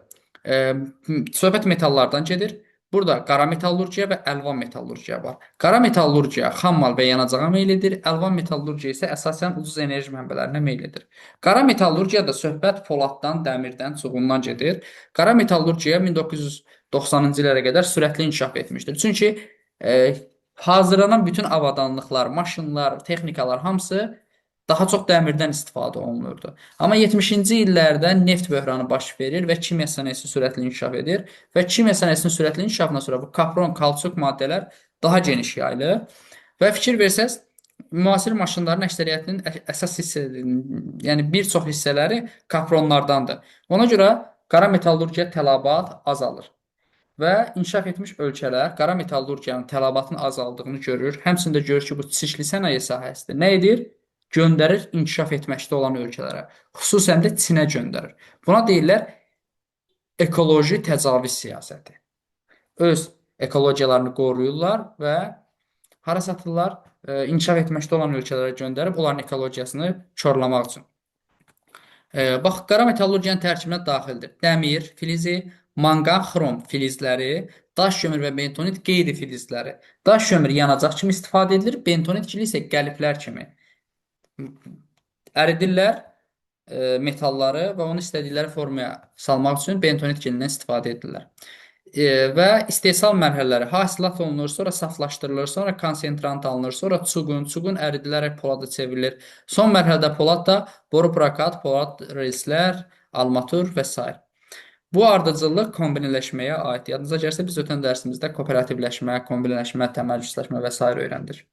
söhbət metallardan gedir. Burada qara metallurgiya və əlvan metallurgiya var. Qara metallurgiya xam mal və yanacağa meyillidir. Əlvan metallurgiya isə əsasən ucuz enerji mənbələrinə meyillidir. Qara metallurgiyada söhbət poladdan, dəmirdən, çuğundan gedir. Qara metallurgiya 1990-cı illərə qədər sürətli inkişaf etmişdir. Çünki hazırlanan bütün avadanlıqlar, maşınlar, texnikalar hamısı daha çox dəmirdən istifadə olunurdu. Amma 70-ci illərdə neft böhranı baş verir və kimya sənayesi sürətli inkişaf edir və kimya sənayesinin sürətli inkişafından sonra bu kapron, kauçuk maddələr daha geniş yayılır. Və fikir versəz, müasir maşınların əksəriyyətinin əsas hissə, yəni bir çox hissələri kapronlardandır. Ona görə qara metallurgiya tələbat azalır. Və inkişaf etmiş ölkələr qara metallurgiyanın tələbatının azaldığını görür. Həmçinin də görür ki, bu çirkli sənaye sahəsidir. Nə edir? Göndərir inkişaf etməkdə olan ölkələrə. Xüsusən də Çinə göndərir. Buna deyirlər ekoloji təcavüz siyasəti. Öz ekologiyalarını qoruyurlar və hara satırlar? İnkişaf etməkdə olan ölkələrə göndərib onların ekologiyasını korlamaq üçün. Bax, qara metallurgiyanın tərkibinə daxildir. Dəmir filizi, manqan, xrom filizləri, daş kömür və bentonit qeyri filizləri. Daş kömür yanacaq kimi istifadə edilir, bentonit gili isə qəliblər kimi. Əridirlər metalları və onu istədikləri formaya salmaq üçün bentonit gilindən istifadə edirlər. Və istehsal mərhələləri hasilat olunur, sonra saflaşdırılır, sonra konsentrant alınır, sonra çuqun, çuqun əridilərək polada çevrilir. Son mərhələdə polad da boru prokat, polad relslər, armatur və s. Bu ardıcıllıq kombinələşməyə aiddir. Yadınıza gəlsə biz ötən dərsimizdə kooperativləşmə, kombinələşmə, təmərküzləşmə və s. öyrəndik.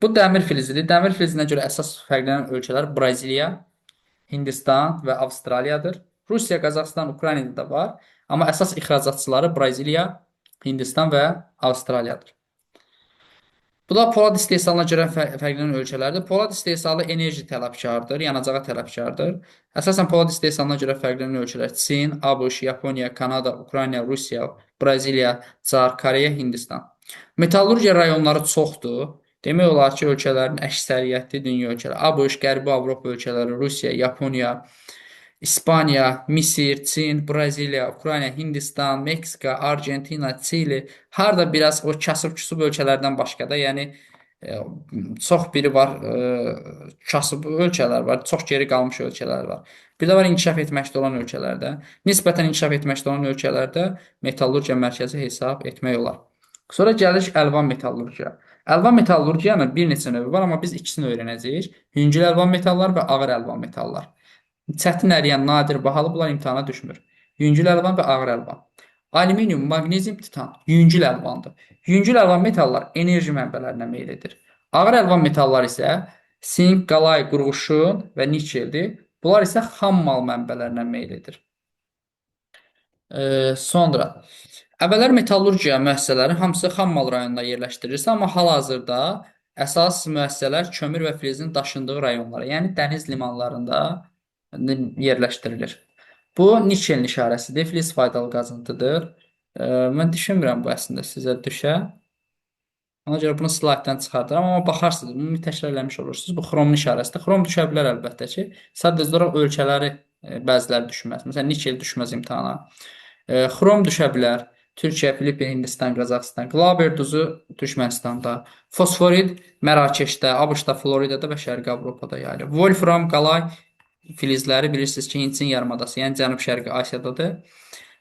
Bu dəmir filizidir. Dəmir filizinə görə əsas fərqlənən ölkələr Braziliya, Hindistan və Avstraliyadır. Rusiya, Qazaxıstan, Ukraynada da var. Amma əsas ixracatçıları Braziliya Hindistan və Avstraliyadır. Bu da polad istehsalına görə fərqlənən ölkələrdir. Polad istehsalı enerji tələbkardır, yanacağa tələbkardır. Əsasən polad istehsalına görə fərqlənən ölkələr Çin, ABŞ, Yaponiya, Kanada, Ukrayna, Rusiya, Braziliya, Car, Koreya, Hindistan. Metallurgiya rayonları çoxdur. Demək olar ki, ölkələrin əksəriyyəti dünya ölkələri. ABŞ, Qərbi Avropa ölkələri, Rusiya, Yaponiya, İspaniya, Misir, Çin, Braziliya, Ukrayna, Hindistan, Meksika, Argentina, Çili, harda biraz o kasıb-küsub ölkələrdən başqa da, yəni e, çox biri var, kasıb ölkələr var, çox geri qalmış ölkələr var. Bir də var inkişaf etməkdə olan ölkələrdə, nisbətən inkişaf etməkdə olan ölkələrdə metallurgiya mərkəzi hesab etmək olar. Sonra gəlir əlvan metallurgiya. Əlvan metallurgiyanın bir neçə növü var, amma biz ikisini öyrənəcəyik. Yüngül əlvan metallar və ağır əlvan metallar. Çətin əriyən, nadir, bahalı bunlar imtahana düşmür. Yüngül əlvan və ağır əlvan. Alüminium, maqnezium, titan yüngül əlvandır. Yüngül əlvan metallar enerji mənbələrinə meyl edir. Ağır əlvan metallar isə sink, qalay, qurğuşun və nikeldir. Bunlar isə xam mal mənbələrinə meyl edir. Sonra əvvəllər metallurgiya müəssisələri hamısı xam mal rayonunda yerləşdirilirsə, amma hal-hazırda əsas müəssisələr kömür və filizin daşındığı rayonlara, yəni dəniz limanlarında yerləşdirilir. Bu nikelin işarəsidir. Filiz faydalı qazıntıdır. Mən düşünmürəm bu əslində sizə düşə. Ona görə bunu slayddan çıxardıram, amma baxarsınız, bunu təkrar eləmiş olursunuz. Bu xromun işarəsidir. Xrom düşə bilər əlbəttə ki. Sadəcə olaraq ölkələri bəziləri düşməz. Məsələn, nikel düşməz imtahana. Xrom düşə bilər. Türkiyə, Filippin, Hindistan, Qazaxıstan. Qlaber duzu Türkmənistanda. Fosforid Mərakeşdə, ABŞ-da, Floridada və Şərqi Avropada yayılır. Wolfram, qalay filizləri bilirsiniz ki, Hindçin yarımadası, yəni Cənub-Şərqi Asiyadadır.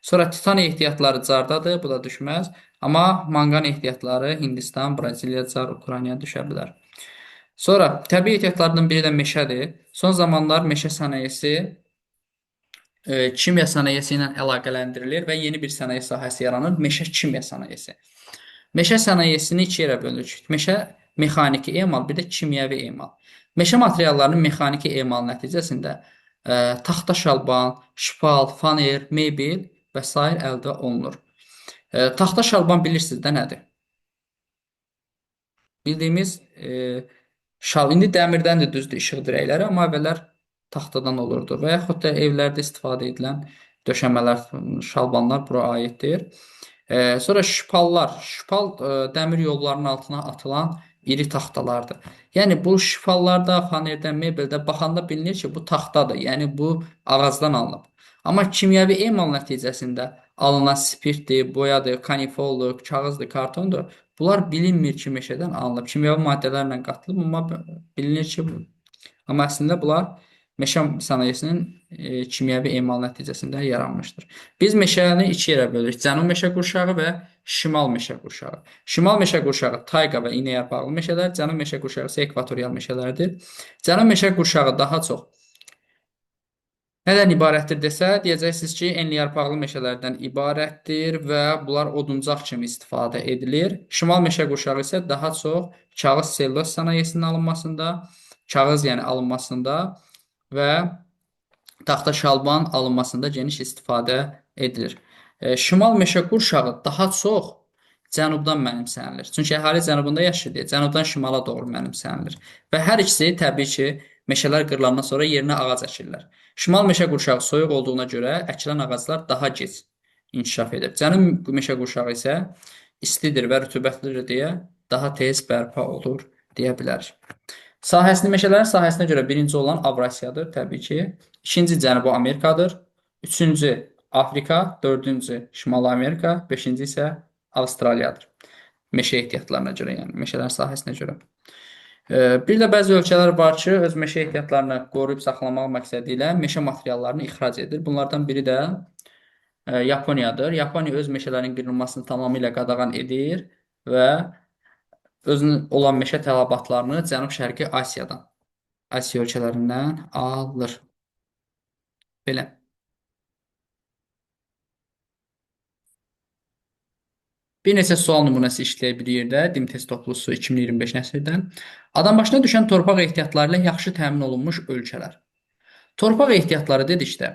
Sonra titan ehtiyatları Cardadır, bu da düşməz. Amma manqan ehtiyatları Hindistan, Braziliya, Car, Ukraynaya düşə bilər. Sonra təbii ehtiyatlardan biri də meşədir. Son zamanlar meşə sənayesi kimya sənayesi ilə əlaqələndirilir və yeni bir sənaye sahəsi yaranır. Meşə kimya sənayesi. Meşə sənayesini iki yerə bölürük. Meşə mexaniki emal, bir də kimyəvi emal. Meşə materiallarının mexaniki emal nəticəsində taxta şalban, şpal, faner, mebel və sair əldə olunur. Taxta şalban bilirsiniz də nədir? Bildiyimiz şal, indi dəmirdəndir düzdür işıq dirəkləri, amma əvvəllər taxtadan olurdu və yaxud da evlərdə istifadə edilən döşəmələr, şalbanlar bura aiddir. Sonra şpallar, şpal dəmir yollarının altına atılan iri taxtalardır. Yəni bu şpallarda, fanerdə, mebeldə baxanda bilinir ki, bu taxtadır. Yəni bu ağacdan alınıb. Amma kimyəvi emal nəticəsində alınan spirtdir, boyadır, kanifoldur, kağızdır, kartondur. Bunlar bilinmir ki, meşədən alınıb. Kimyəvi maddələrlə qatılıb, amma bilinir ki, amma əslində bunlar meşə sənayesinin kimyəvi emal nəticəsində yaranmışdır. Biz meşəni iki yerə bölürük. Cənub meşə qurşağı və şimal meşə qurşağı. Şimal meşə qurşağı tayqa və iynəyarpaqlı meşələr, cənub meşə qurşağı isə ekvatorial meşələrdir. Cənub meşə qurşağı daha çox nədən ibarətdir desə, deyəcəksiniz ki, enliyarpaqlı meşələrdən ibarətdir və bunlar oduncaq kimi istifadə edilir. Şimal meşə qurşağı isə daha çox kağız selluloz sənayesinin alınmasında, kağız yəni alınmasında və taxta şalban alınmasında geniş istifadə edilir. Şimal meşə qurşağı daha çox cənubdan mənimsənilir. Çünki əhali cənubunda yaşayır deyə cənubdan şimala doğru mənimsənilir. Və hər ikisi təbii ki, meşələr qırılandan sonra yerinə ağac əkirlər. Şimal meşə qurşağı soyuq olduğuna görə əkilən ağaclar daha gec inkişaf edir. Cənub meşə qurşağı isə istidir və rütubətlidir deyə daha tez bərpa olur deyə bilərik. Sahəsini meşələrin sahəsinə görə birinci olan Avrasiyadır təbii ki. İkinci Cənubi Amerikadır. Üçüncü Afrika, dördüncü Şimali Amerika, beşinci isə Avstraliyadır. Meşə ehtiyatlarına görə, yəni meşələrin sahəsinə görə. Bir də bəzi ölkələr var ki, öz meşə ehtiyatlarını qoruyub saxlamaq məqsədi ilə meşə materiallarını ixrac edir. Bunlardan biri də Yaponiyadır. Yaponiya öz meşələrinin qırılmasını tamamilə qadağan edir və özünün olan meşə tələbatlarını Cənub-Şərqi Asiyadan, Asiya ölkələrindən alır. Belə. Bir neçə sual nümunəsi işləyə bir yerdə DİM test toplusu 2025 nəsildən. Adambaşına düşən torpaq ehtiyatları ilə yaxşı təmin olunmuş ölkələr. Torpaq ehtiyatları dedikdə,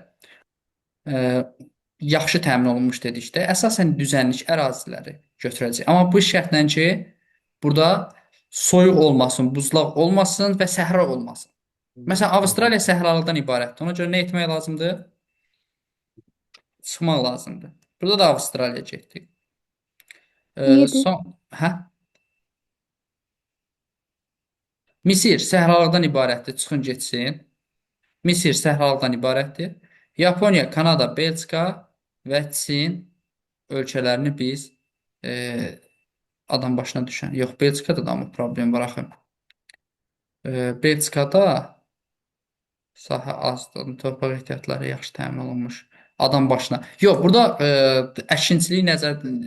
Yaxşı təmin olunmuş dedikdə, əsasən düzənlik əraziləri götürəcək. Amma bu şərtlə ki, burada soyuq olmasın, buzlaq olmasın və səhra olmasın. Məsələn, Avstraliya səhralıqdan ibarətdir. Ona görə nə etmək lazımdır? Çıxmaq lazımdır. Burada da Avstraliya getdik. 7. Son, hə? Misir səhralıqdan ibarətdir. Çıxın getsin. Misir səhralıqdan ibarətdir. Yaponiya, Kanada, Belçika və Çin ölkələrini biz adam başına düşən. Yox, Belçikada da amma problem var axı. Belçikada sahə azdır, torpaq ehtiyatları yaxşı təmin olunmuş. Adam başına. Yox, burada əkinçilik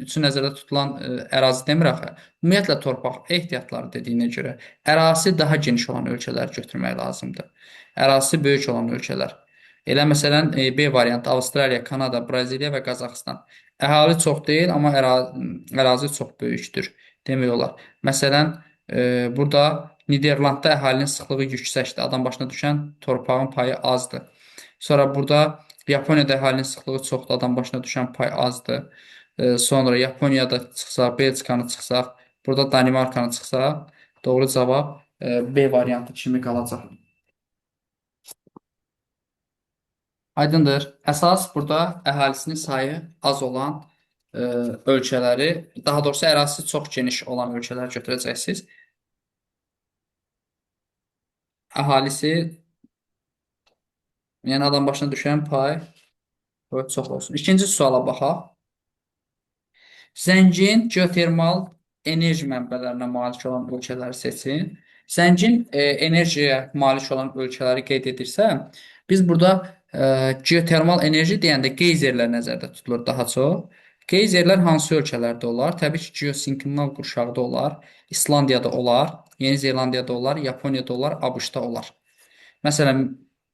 üçün nəzərdə tutulan ərazi demir axı. Ümumiyyətlə torpaq ehtiyatları dediyinə görə ərazisi daha geniş olan ölkələri götürmək lazımdır. Ərazisi böyük olan ölkələr. Elə məsələn B variantı Avstraliya, Kanada, Braziliya və Qazaxıstan. Əhali çox deyil, amma ərazi çox böyükdür demək olar. Məsələn, burada Niderlandda əhalinin sıxlığı yüksəkdir. Adam başına düşən torpağın payı azdır. Sonra burada Yaponiyada əhalinin sıxlığı çoxdur, adam başına düşən pay azdır. Sonra Yaponiyada çıxsaq, Belçikanı çıxsaq, burada Danimarkanı çıxsaq, doğru cavab B variantı kimi qalacaq. Aydındır. Əsas burada əhalisinin sayı az olan ölkələri, daha doğrusu ərazisi çox geniş olan ölkələri götürəcəksiniz. Əhalisi, yəni adam başına düşən pay çox olsun. İkinci suala baxaq. Zəngin geotermal enerji mənbələrinə malik olan ölkələri seçin. Zəngin enerjiyə malik olan ölkələri qeyd edirsə, biz burada geotermal enerji deyəndə geyzerlər nəzərdə tutulur daha çox. Geyzerlər hansı ölkələrdə olar? Təbii ki, geosinklinal qurşaqda olar, İslandiyada olar, Yeni Zelandiyada olar, Yaponiyada olar, ABŞ-da olar. Məsələn,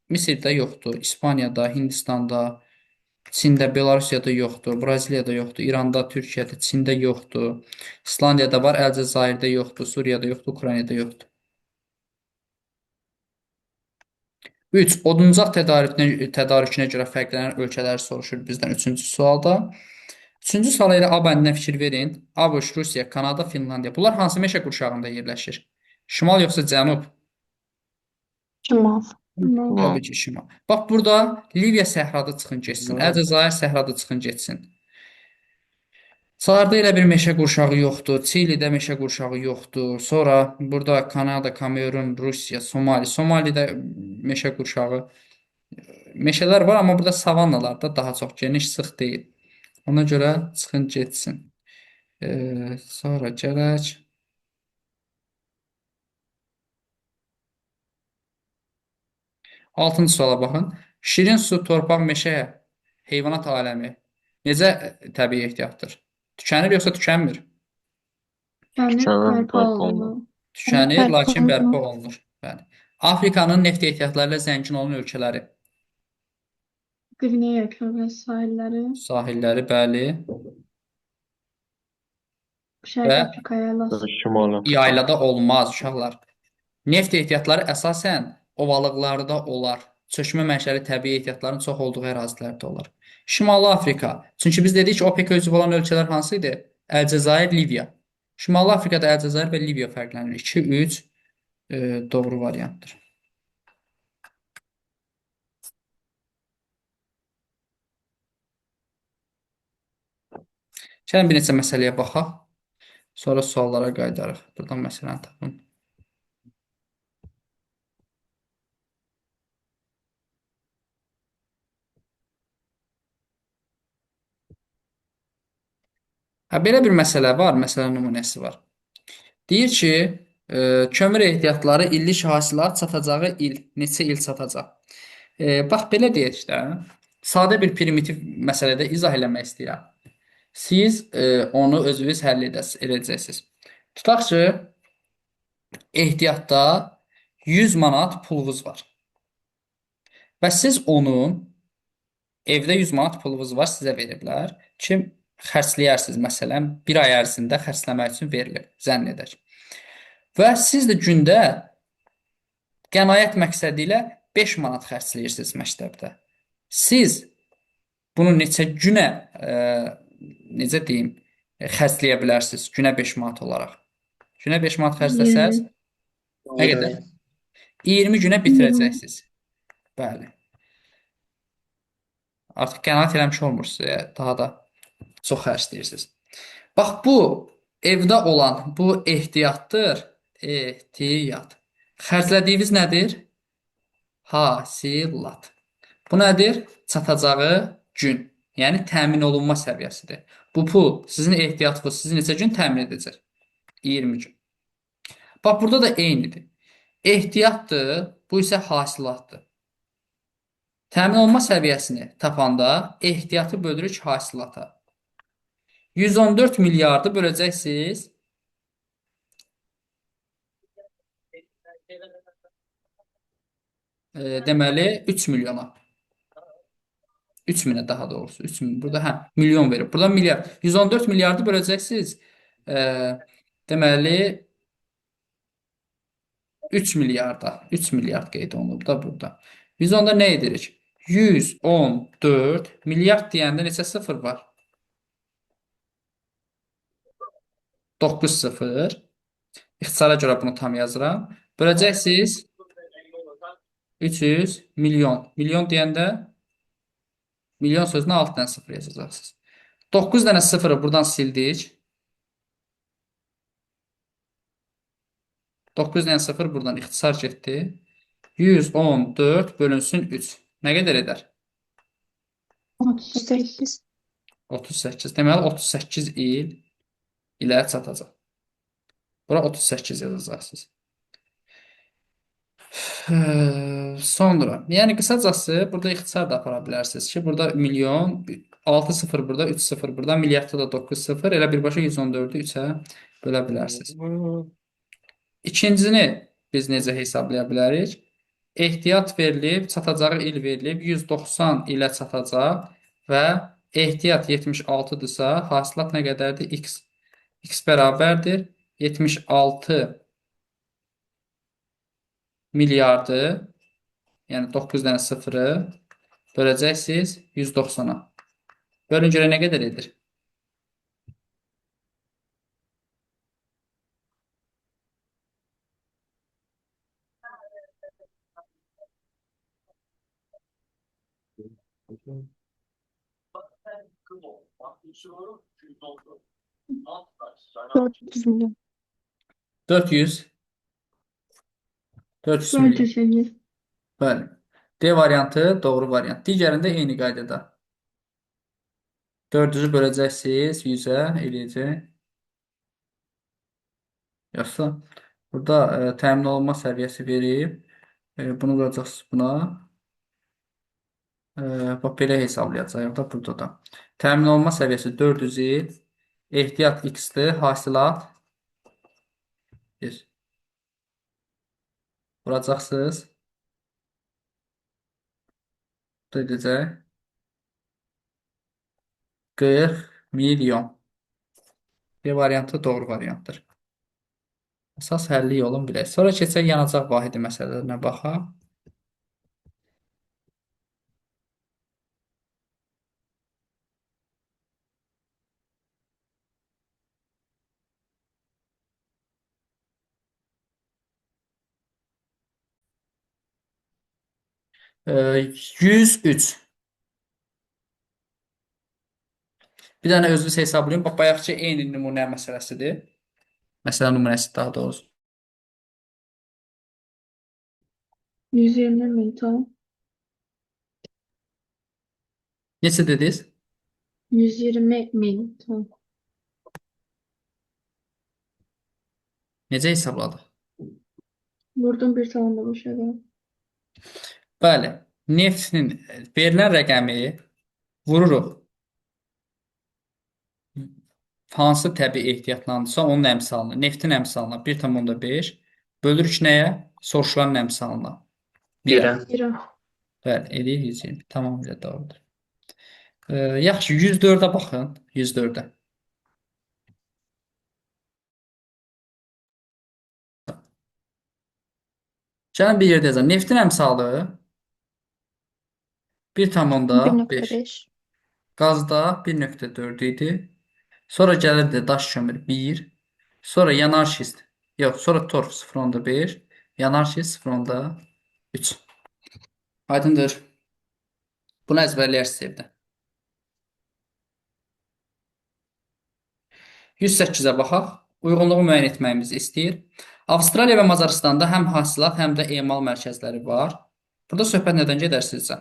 Misirdə yoxdur, İspaniyada, Hindistanda, Çində, Belarusiyada yoxdur, Braziliyada yoxdur, İranda, Türkiyədə, Çində yoxdur, İslandiyada var, Əlcəzairdə yoxdur, Suriyada yoxdur, Ukraynada yoxdur. 3. Oduncaq tədarükünə görə fərqlənən ölkələri soruşur bizdən üçüncü sualda. Üçüncü suala elə A bəndinə fikir verin. ABŞ, Rusiya, Kanada, Finlandiya. Bunlar hansı meşə qurşağında yerləşir? Şimal yoxsa cənub? Şimal. Şimal. Təbii ki, şimal. Bax, burada Liviya səhrada çıxın getsin. Əlcəzair səhrada çıxın getsin. Çarda elə bir meşə qurşağı yoxdur. Çilidə meşə qurşağı yoxdur. Sonra burada Kanada, Kamerun, Rusiya, Somali. Somalidə meşə qurşağı. Meşələr var, amma burada savannalarda daha çox geniş, sıx deyil. Ona görə çıxın getsin. Sonra gələk. Altıncı suala baxın. Şirin su, torpaq, meşə, heyvanat aləmi necə təbii ehtiyatdır? Tükənir yoxsa tükənmir? Tükənir, Tükənir, bərpa bərpa olunur. olunur. Tükənir, Bərpa lakin bərpa olunur. olunur. Bəli. Afrikanın neft ehtiyatları ilə zəngin olan ölkələri. Qvineya körfəzi sahilləri, Sahilləri, bəli. Şərqi Və Afrika yaylası. Şimali Afrika. yaylada olmaz uşaqlar. Neft ehtiyatları əsasən ovalıqlarda olar. Çökmə mənşəli təbii ehtiyatların çox olduğu ərazilərdə olar. Şimali Afrika. Çünki biz dedik ki, OPEC-ə üzv olan ölkələr hansı idi? Əlcəzair, Liviya. Şimali Afrikada Əlcəzair və Liviya fərqlənir. 2, 3 doğru variantdır. Gəlin bir neçə məsələyə baxaq. Sonra suallara qayıdarıq. Buradan məsələni tapın. Hə, belə bir məsələ var, məsələ nümunəsi var. Deyir ki, kömür ehtiyatları illik hasilat çatacağı il, neçə il çatacaq? Bax, belə deyək də, sadə bir primitiv məsələdə izah eləmək istəyirəm. Siz onu özünüz həll edəcəksiniz. Tutaq ki, ehtiyatda 100 manat pulunuz var. Və siz onun evdə 100 manat pulunuz var, sizə veriblər ki, xərcləyərsiniz, məsələn, bir ay ərzində xərcləmək üçün verilir, zənn edək. Və siz də gündə qənaət məqsədi ilə 5 manat xərcləyirsiniz məktəbdə. Siz Bunu neçə günə, necə deyim, xərcləyə bilərsiniz? Günə 5 manat olaraq. Günə 5 manat xərcləsəz, 20. nə qədər? 20. 20 günə 20. bitirəcəksiniz. Bəli. Artıq qənaət eləmiş olmursunuz, daha da çox xərcləyirsiniz. Bax, bu evdə olan bu ehtiyatdır. Ehtiyat. Xərclədiyiniz nədir? Hasilat. Bu nədir? Çatacağı gün. Yəni təmin olunma səviyyəsidir. Bu pul sizin ehtiyatınız sizi neçə gün təmin edəcək? 20 gün. Bax, burada da eynidir. Ehtiyatdır, bu isə hasilatdır. Təmin olunma səviyyəsini tapanda ehtiyatı bölürük hasilata. 114 milyardı böləcəksiniz. Deməli 3 milyona. 3 minə daha doğrusu. 3 min. Burada hə, milyon verib. Burada milyard. 114 milyardı böləcəksiniz. Deməli 3 milyarda. 3 milyard qeyd olunub da burada. Biz onda nə edirik? 114 milyard deyəndə neçə sıfır var? 9 sıfır. İxtisara görə bunu tam yazıram. Böləcəksiniz 300 milyon. Milyon deyəndə milyon sözünə 6 dənə sıfır yazacaqsınız. 9 dənə sıfırı buradan sildik. 9 dənə sıfır buradan ixtisar getdi. 114 bölünsün 3. Nə qədər edər? 38. 38. 38. Deməli 38 il ilə çatacaq. Bura 38 yazacaqsınız. Sonra, yəni qısacası burada ixtisar da apara bilərsiniz ki, burada milyon, 6 sıfır burada, 3 sıfır burada, milyardda da 9 sıfır, elə birbaşa 114-ü 3-ə bölə bilərsiniz. İkincini biz necə hesablaya bilərik? Ehtiyat verilib, çatacağı il verilib, 190 ilə çatacaq və ehtiyat 76-dırsa, hasilat nə qədərdir? X. X bərabərdir 76 milyardı, yəni 9 dənə sıfırı böləcəksiniz 190-a. Bölün görə nə qədər edir? 400 milyon. 400 400 milyon. 450. Bəli. D variantı doğru variant. Digərində eyni qaydada. 400-ü böləcəksiniz 100-ə eləyəcək. Yoxsa burada təmin olunma səviyyəsi verib. Bunu vuracaqsınız buna. Bax belə hesablayacağıq da burada da. Təmin olunma səviyyəsi 400 il. Ehtiyat x-dir. Hasilat 1. Vuracaqsınız. Bu da edəcək 40 milyon. B variantı doğru variantdır. Əsas həlli yolun bilək. Sonra keçək yanacaq vahidi məsələlərinə baxaq. 103. Bir dənə özünüz hesablayın. Bax, bayaqki eyni nümunə məsələsidir. Məsələ nümunəsi daha doğrusu. 120 min ton. Neçə dediniz? 120 min ton. Necə hesabladıq? Vurdum 1,5 əvəl. Bəli, neftin verilən rəqəmi vururuq. Hansı təbii ehtiyatlandırsa onun əmsalını, neftin əmsalına 1,5 bölürük nəyə? Soruşulan əmsalına. 1-ə. 1-ə. Bəli, eləyir 120. Tamamilə doğrudur. Yaxşı, 104-ə baxın. 104-ə. Gəlin bir yerdə yazaq. Neftin əmsalı 1,5. 1.5. Qazda 1.4 idi. Sonra gəlirdi daş kömür 1. Sonra yanar şist. Yox, sonra torf 0.5. Yanar şist 0.3. Aydındır. Bunu əzbərləyərsiniz evdə. 108-ə baxaq. Uyğunluğu müəyyən etməyimizi istəyir. Avstraliya və Macaristanda həm hasilat, həm də emal mərkəzləri var. Burada söhbət nədən gedər sizcə?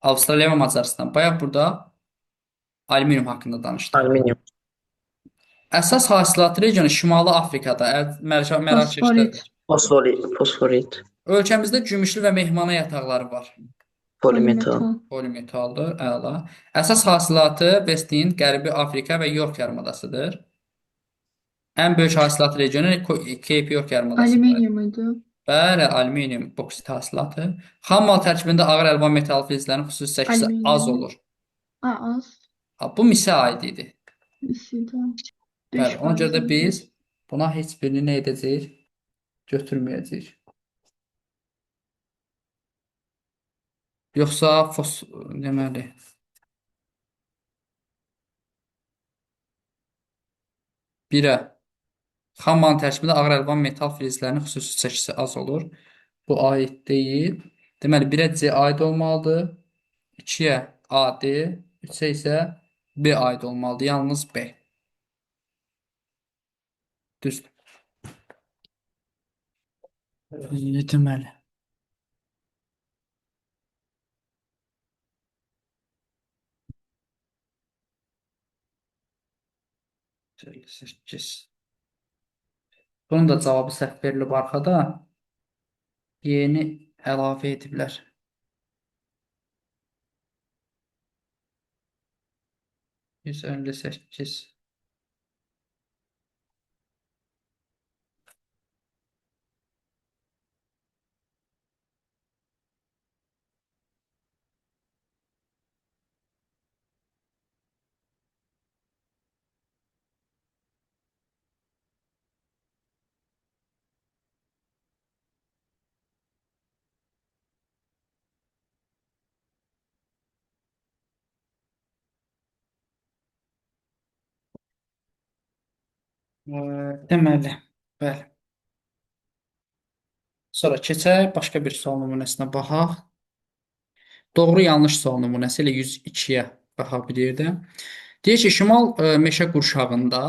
Avstraliya və Macaristan. Bayaq burada alüminium haqqında danışdıq. Alüminium. Əsas hasilat regionu Şimali Afrikada, Fosforit. Mərakeşdədir. Fosforit. Fosforit. Ölkəmizdə gümüşlü və mehmanə yataqları var. Polimetal. Polimetal. Polimetaldır, əla. Əsas hasilatı West Ind, Qərbi Afrika və York yarımadasıdır. Ən böyük hasilat regionu Cape York yarımadasıdır. Alüminium idi. Bəli, alüminium boksit hasilatı. Xam mal tərkibində ağır əlvan metal filizlərin xüsusi çəkisi az Alüminium. olur. A, az. Ha, bu misə aid idi. İsidi. Bəli, ona görə də 5% idi. biz buna heç birini nə edəcəyik? Götürməyəcəyik. Yoxsa deməli 1-ə xam malın tərkibində ağır əlvan metal filizlərinin xüsusi çəkisi az olur. Bu aid deyil. Deməli 1-ə C aid olmalıdır. 2-yə AD, 3-ə isə B aid olmalıdır. Yalnız B. Düzdür. Deməli. 8. Bunun da cavabı səhv verilib arxada. Yeni əlavə ediblər. 158. Deməli, bəli. Sonra keçək başqa bir sual nümunəsinə baxaq. Doğru yanlış sual nümunəsi ilə 102-yə baxa bilirdi. Deyir ki, şimal meşə qurşağında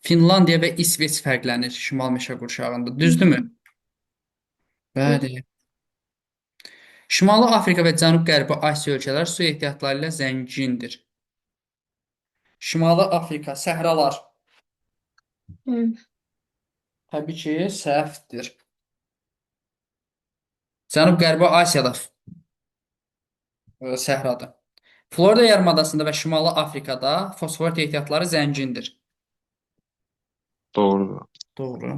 Finlandiya və İsveç fərqlənir şimal meşə qurşağında. Düzdürmü? Bəli. Şimali Afrika və Cənub-Qərbi Asiya ölkələri su ehtiyatları ilə zəngindir. Şimali Afrika, səhralar. Evet. Təbii ki, səhvdir. Cənub-Qərbi Asiyada səhradır. Florida yarımadasında və Şimali Afrikada fosforit ehtiyatları zəngindir. Doğrudur. Doğru.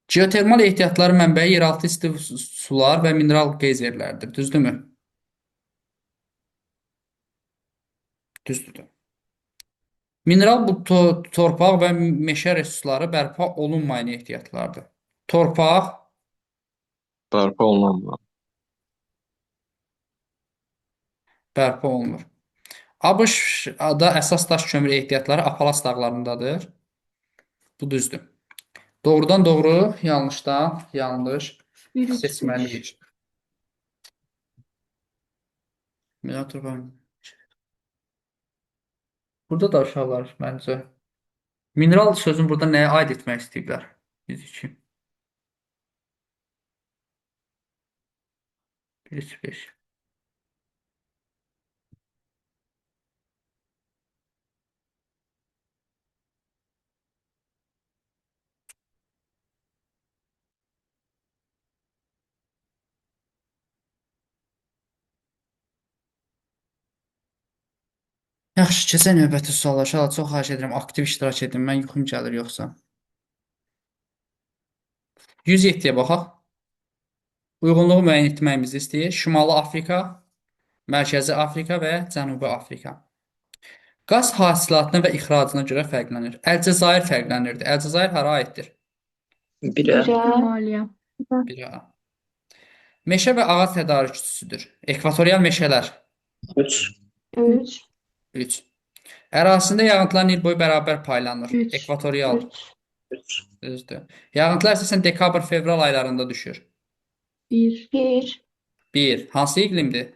Geotermal ehtiyatların mənbəyi yeraltı isti sular və mineral qeyzerlərdir. Düzdürmü? Düzdür. Mineral bu torpaq və meşə resursları bərpa olunmayan ehtiyatlardır. Torpaq Bərpa olunanlar. bərpa olunur. ABŞ-da əsas daş kömürü ehtiyatları Apalas dağlarındadır. Bu düzdür. Doğrudan doğru, yanlışdan yanlış 1, 3, 5. seçməliyik. Mineral torpaq. Burada da uşaqlar məncə. Mineral sözünü burada nəyə aid etmək istəyiblər? 102. 1, 3, 5. Yaxşı, keçək növbəti suala. Uşaqlar, çox xahiş edirəm, aktiv iştirak edin. Mən yuxum gəlir yoxsa. 107-yə baxaq. Uyğunluğu müəyyən etməyimizi istəyir. Şimali Afrika, Mərkəzi Afrika və Cənubi Afrika. Qaz hasilatına və ixracına görə fərqlənir. Əlcəzair fərqlənirdi. Əlcəzair hara aiddir? 1-ə. Şimaliyə. 1-ə. Meşə və ağac tədarükçüsüdür. Ekvatorial meşələr. 3. 3. 3. Ərazisində yağıntıların il boyu bərabər paylanır. 3. Ekvatorial. 3. 3. Düzdür. Yağıntılar əsasən dekabr-fevral aylarında düşür. 1. 1. 1. Hansı iqlimdir?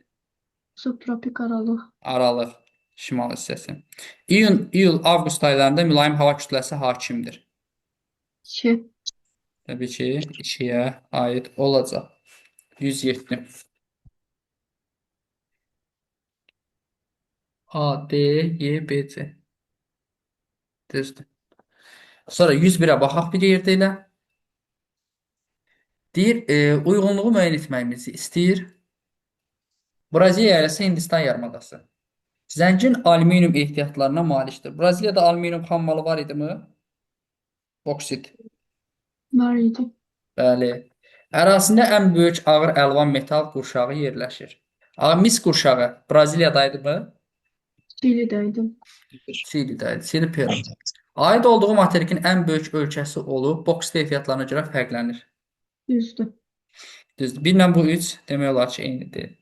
Subtropik aralıq. Aralıq, şimal hissəsi. İyun, iyul, avqust aylarında mülayim hava kütləsi hakimdir. 2. Təbii ki, 2-yə aid olacaq. 107. A, D, Y, B, C. Düzdür. Sonra 101-ə baxaq bir yerdə elə. Deyir, uyğunluğu müəyyən etməyimizi istəyir. Braziliya isə Hindistan yarımadası. Zəngin alüminium ehtiyatlarına malikdir. Braziliyada alüminium xammalı var idimi? Boksit. Var idi. Bəli. Ərazisində ən böyük ağır əlvan metal qurşağı yerləşir. Mis qurşağı Braziliyada idimi? Çilidə idi. Çilidə idi. Çili Peru. Aid olduğu materikin ən böyük ölkəsi olub, boksit ehtiyatlarına görə fərqlənir. Düzdür. Düzdür. 1 ilə bu 3 demək olar ki, eynidir.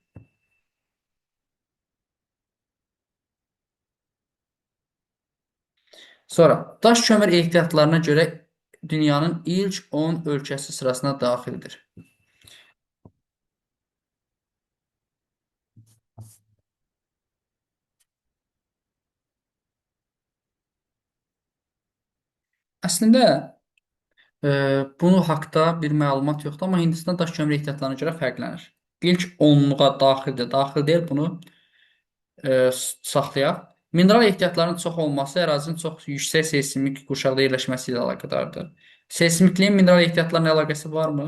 Sonra daş kömür ehtiyatlarına görə dünyanın ilk 10 ölkəsi sırasına daxildir. Əslində bunu haqda bir məlumat yoxdur, amma Hindistan daş kömür ehtiyatlarına görə fərqlənir. İlk 10-luğa daxildir. Daxil deyil, bunu saxlayaq. Mineral ehtiyatlarının çox olması ərazinin çox yüksək seysmik qurşaqda yerləşməsi ilə əlaqədardır. Seysmikliyin mineral ehtiyatlarla əlaqəsi varmı?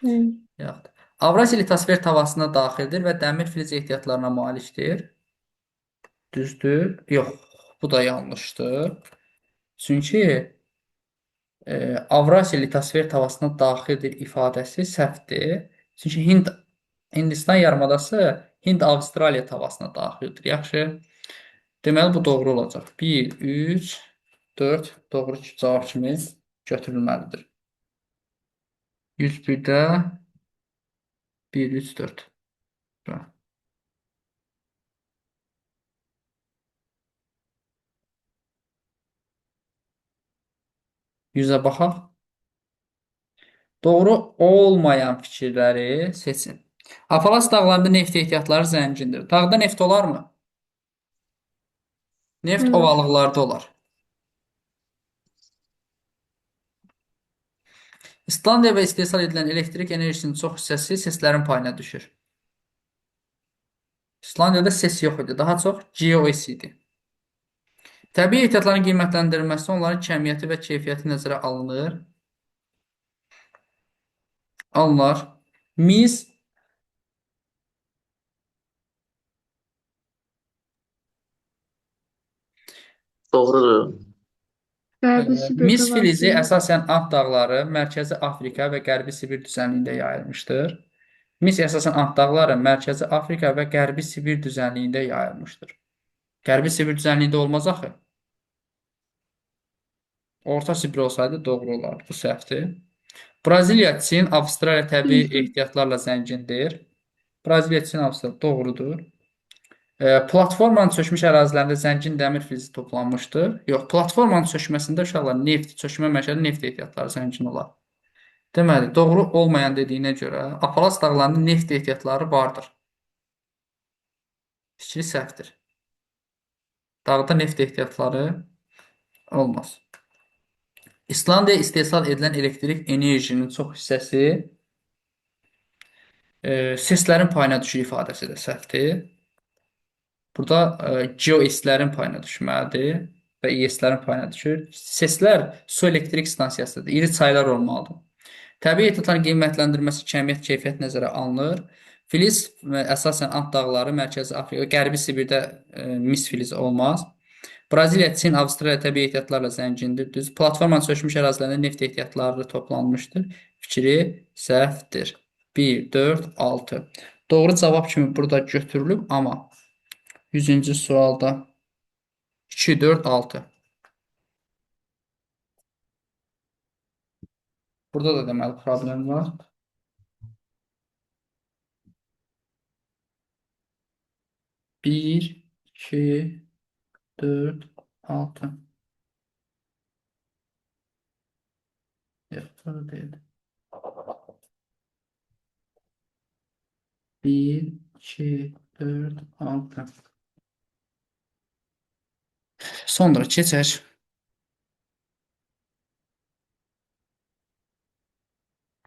Bəli. Yoxdur. Avrasiya litosfer tavasına daxildir və dəmir filiz ehtiyatlarına malikdir. Düzdür? Yox, bu da yanlışdır. Çünki Avrasiya litosfer tavasına daxildir ifadəsi səhvdir. Çünki Hindistan yarımadası Hind-Avstraliya tavasına daxildir. Yaxşı. Deməli bu doğru olacaq. 1, 3, 4 doğru cavab kimi götürülməlidir. 101-də 1, 3, 4. Yüzə baxaq. Doğru olmayan fikirləri seçin. Apalas dağlarında neft ehtiyatları zəngindir. Dağda neft olarmı? Neft Evet. ovalıqlarda olar. İslandiya və istehsal edilən elektrik enerjisinin çox hissəsi SES-lərin payına düşür. İslandiyada SES yox idi. Daha çox GOS idi. Təbii ehtiyatların qiymətləndirilməsi onların kəmiyyəti və keyfiyyəti nəzərə alınır. Alınır. Mis Doğrudur. Qərbi Sibirdə Mis var filizi ki. əsasən Ant dağları, Mərkəzi Afrika və Qərbi Sibir düzənliyində yayılmışdır. Mis əsasən Ant dağları, Mərkəzi Afrika və Qərbi Sibir düzənliyində yayılmışdır. Qərbi Sibir düzənliyində olmaz axı. Orta Sibir olsaydı doğru olardı. Bu səhvdir. Braziliya, Çin, Avstraliya təbii Düzdür. ehtiyatlarla zəngindir. Braziliya, Çin, Avstraliya doğrudur. Platformanın çökmüş ərazilərində zəngin dəmir filizi toplanmışdır. Yox, platformanın çökməsində uşaqlar neft, çökmə mənşəli neft ehtiyatları zəngin olar. Deməli, doğru olmayan dediyinə görə Apalas dağlarında neft ehtiyatları vardır. Fikri səhvdir. Dağda neft ehtiyatları olmaz. İslandiya istehsal edilən elektrik enerjinin çox hissəsi SES-lərin payına düşür ifadəsi də səhvdir. Burada GeoS-lərin payına düşməlidir və IS-lərin payına düşür. SES-lər su elektrik stansiyasıdır. İri çaylar olmalıdır. Təbii ehtiyatların qiymətləndirilməsi kəmiyyət, keyfiyyət nəzərə alınır. Filiz əsasən Ant dağları, Mərkəzi Afrika, Qərbi Sibirdə mis filizi olmaz. Braziliya, Çin, Avstraliya təbii ehtiyatlarla zəngindir. Düz. Platformanın çökmüş ərazilərində neft ehtiyatları toplanmışdır. Fikri səhvdir. 1, 4, 6. Doğru cavab kimi burada götürülüb, amma 100-cü sualda 2, 4, 6. Burada da deməli problem var. 1, 2, 4, 6. Yox, doğru deyil. 1, 2, 4, 6. Sonra keçək.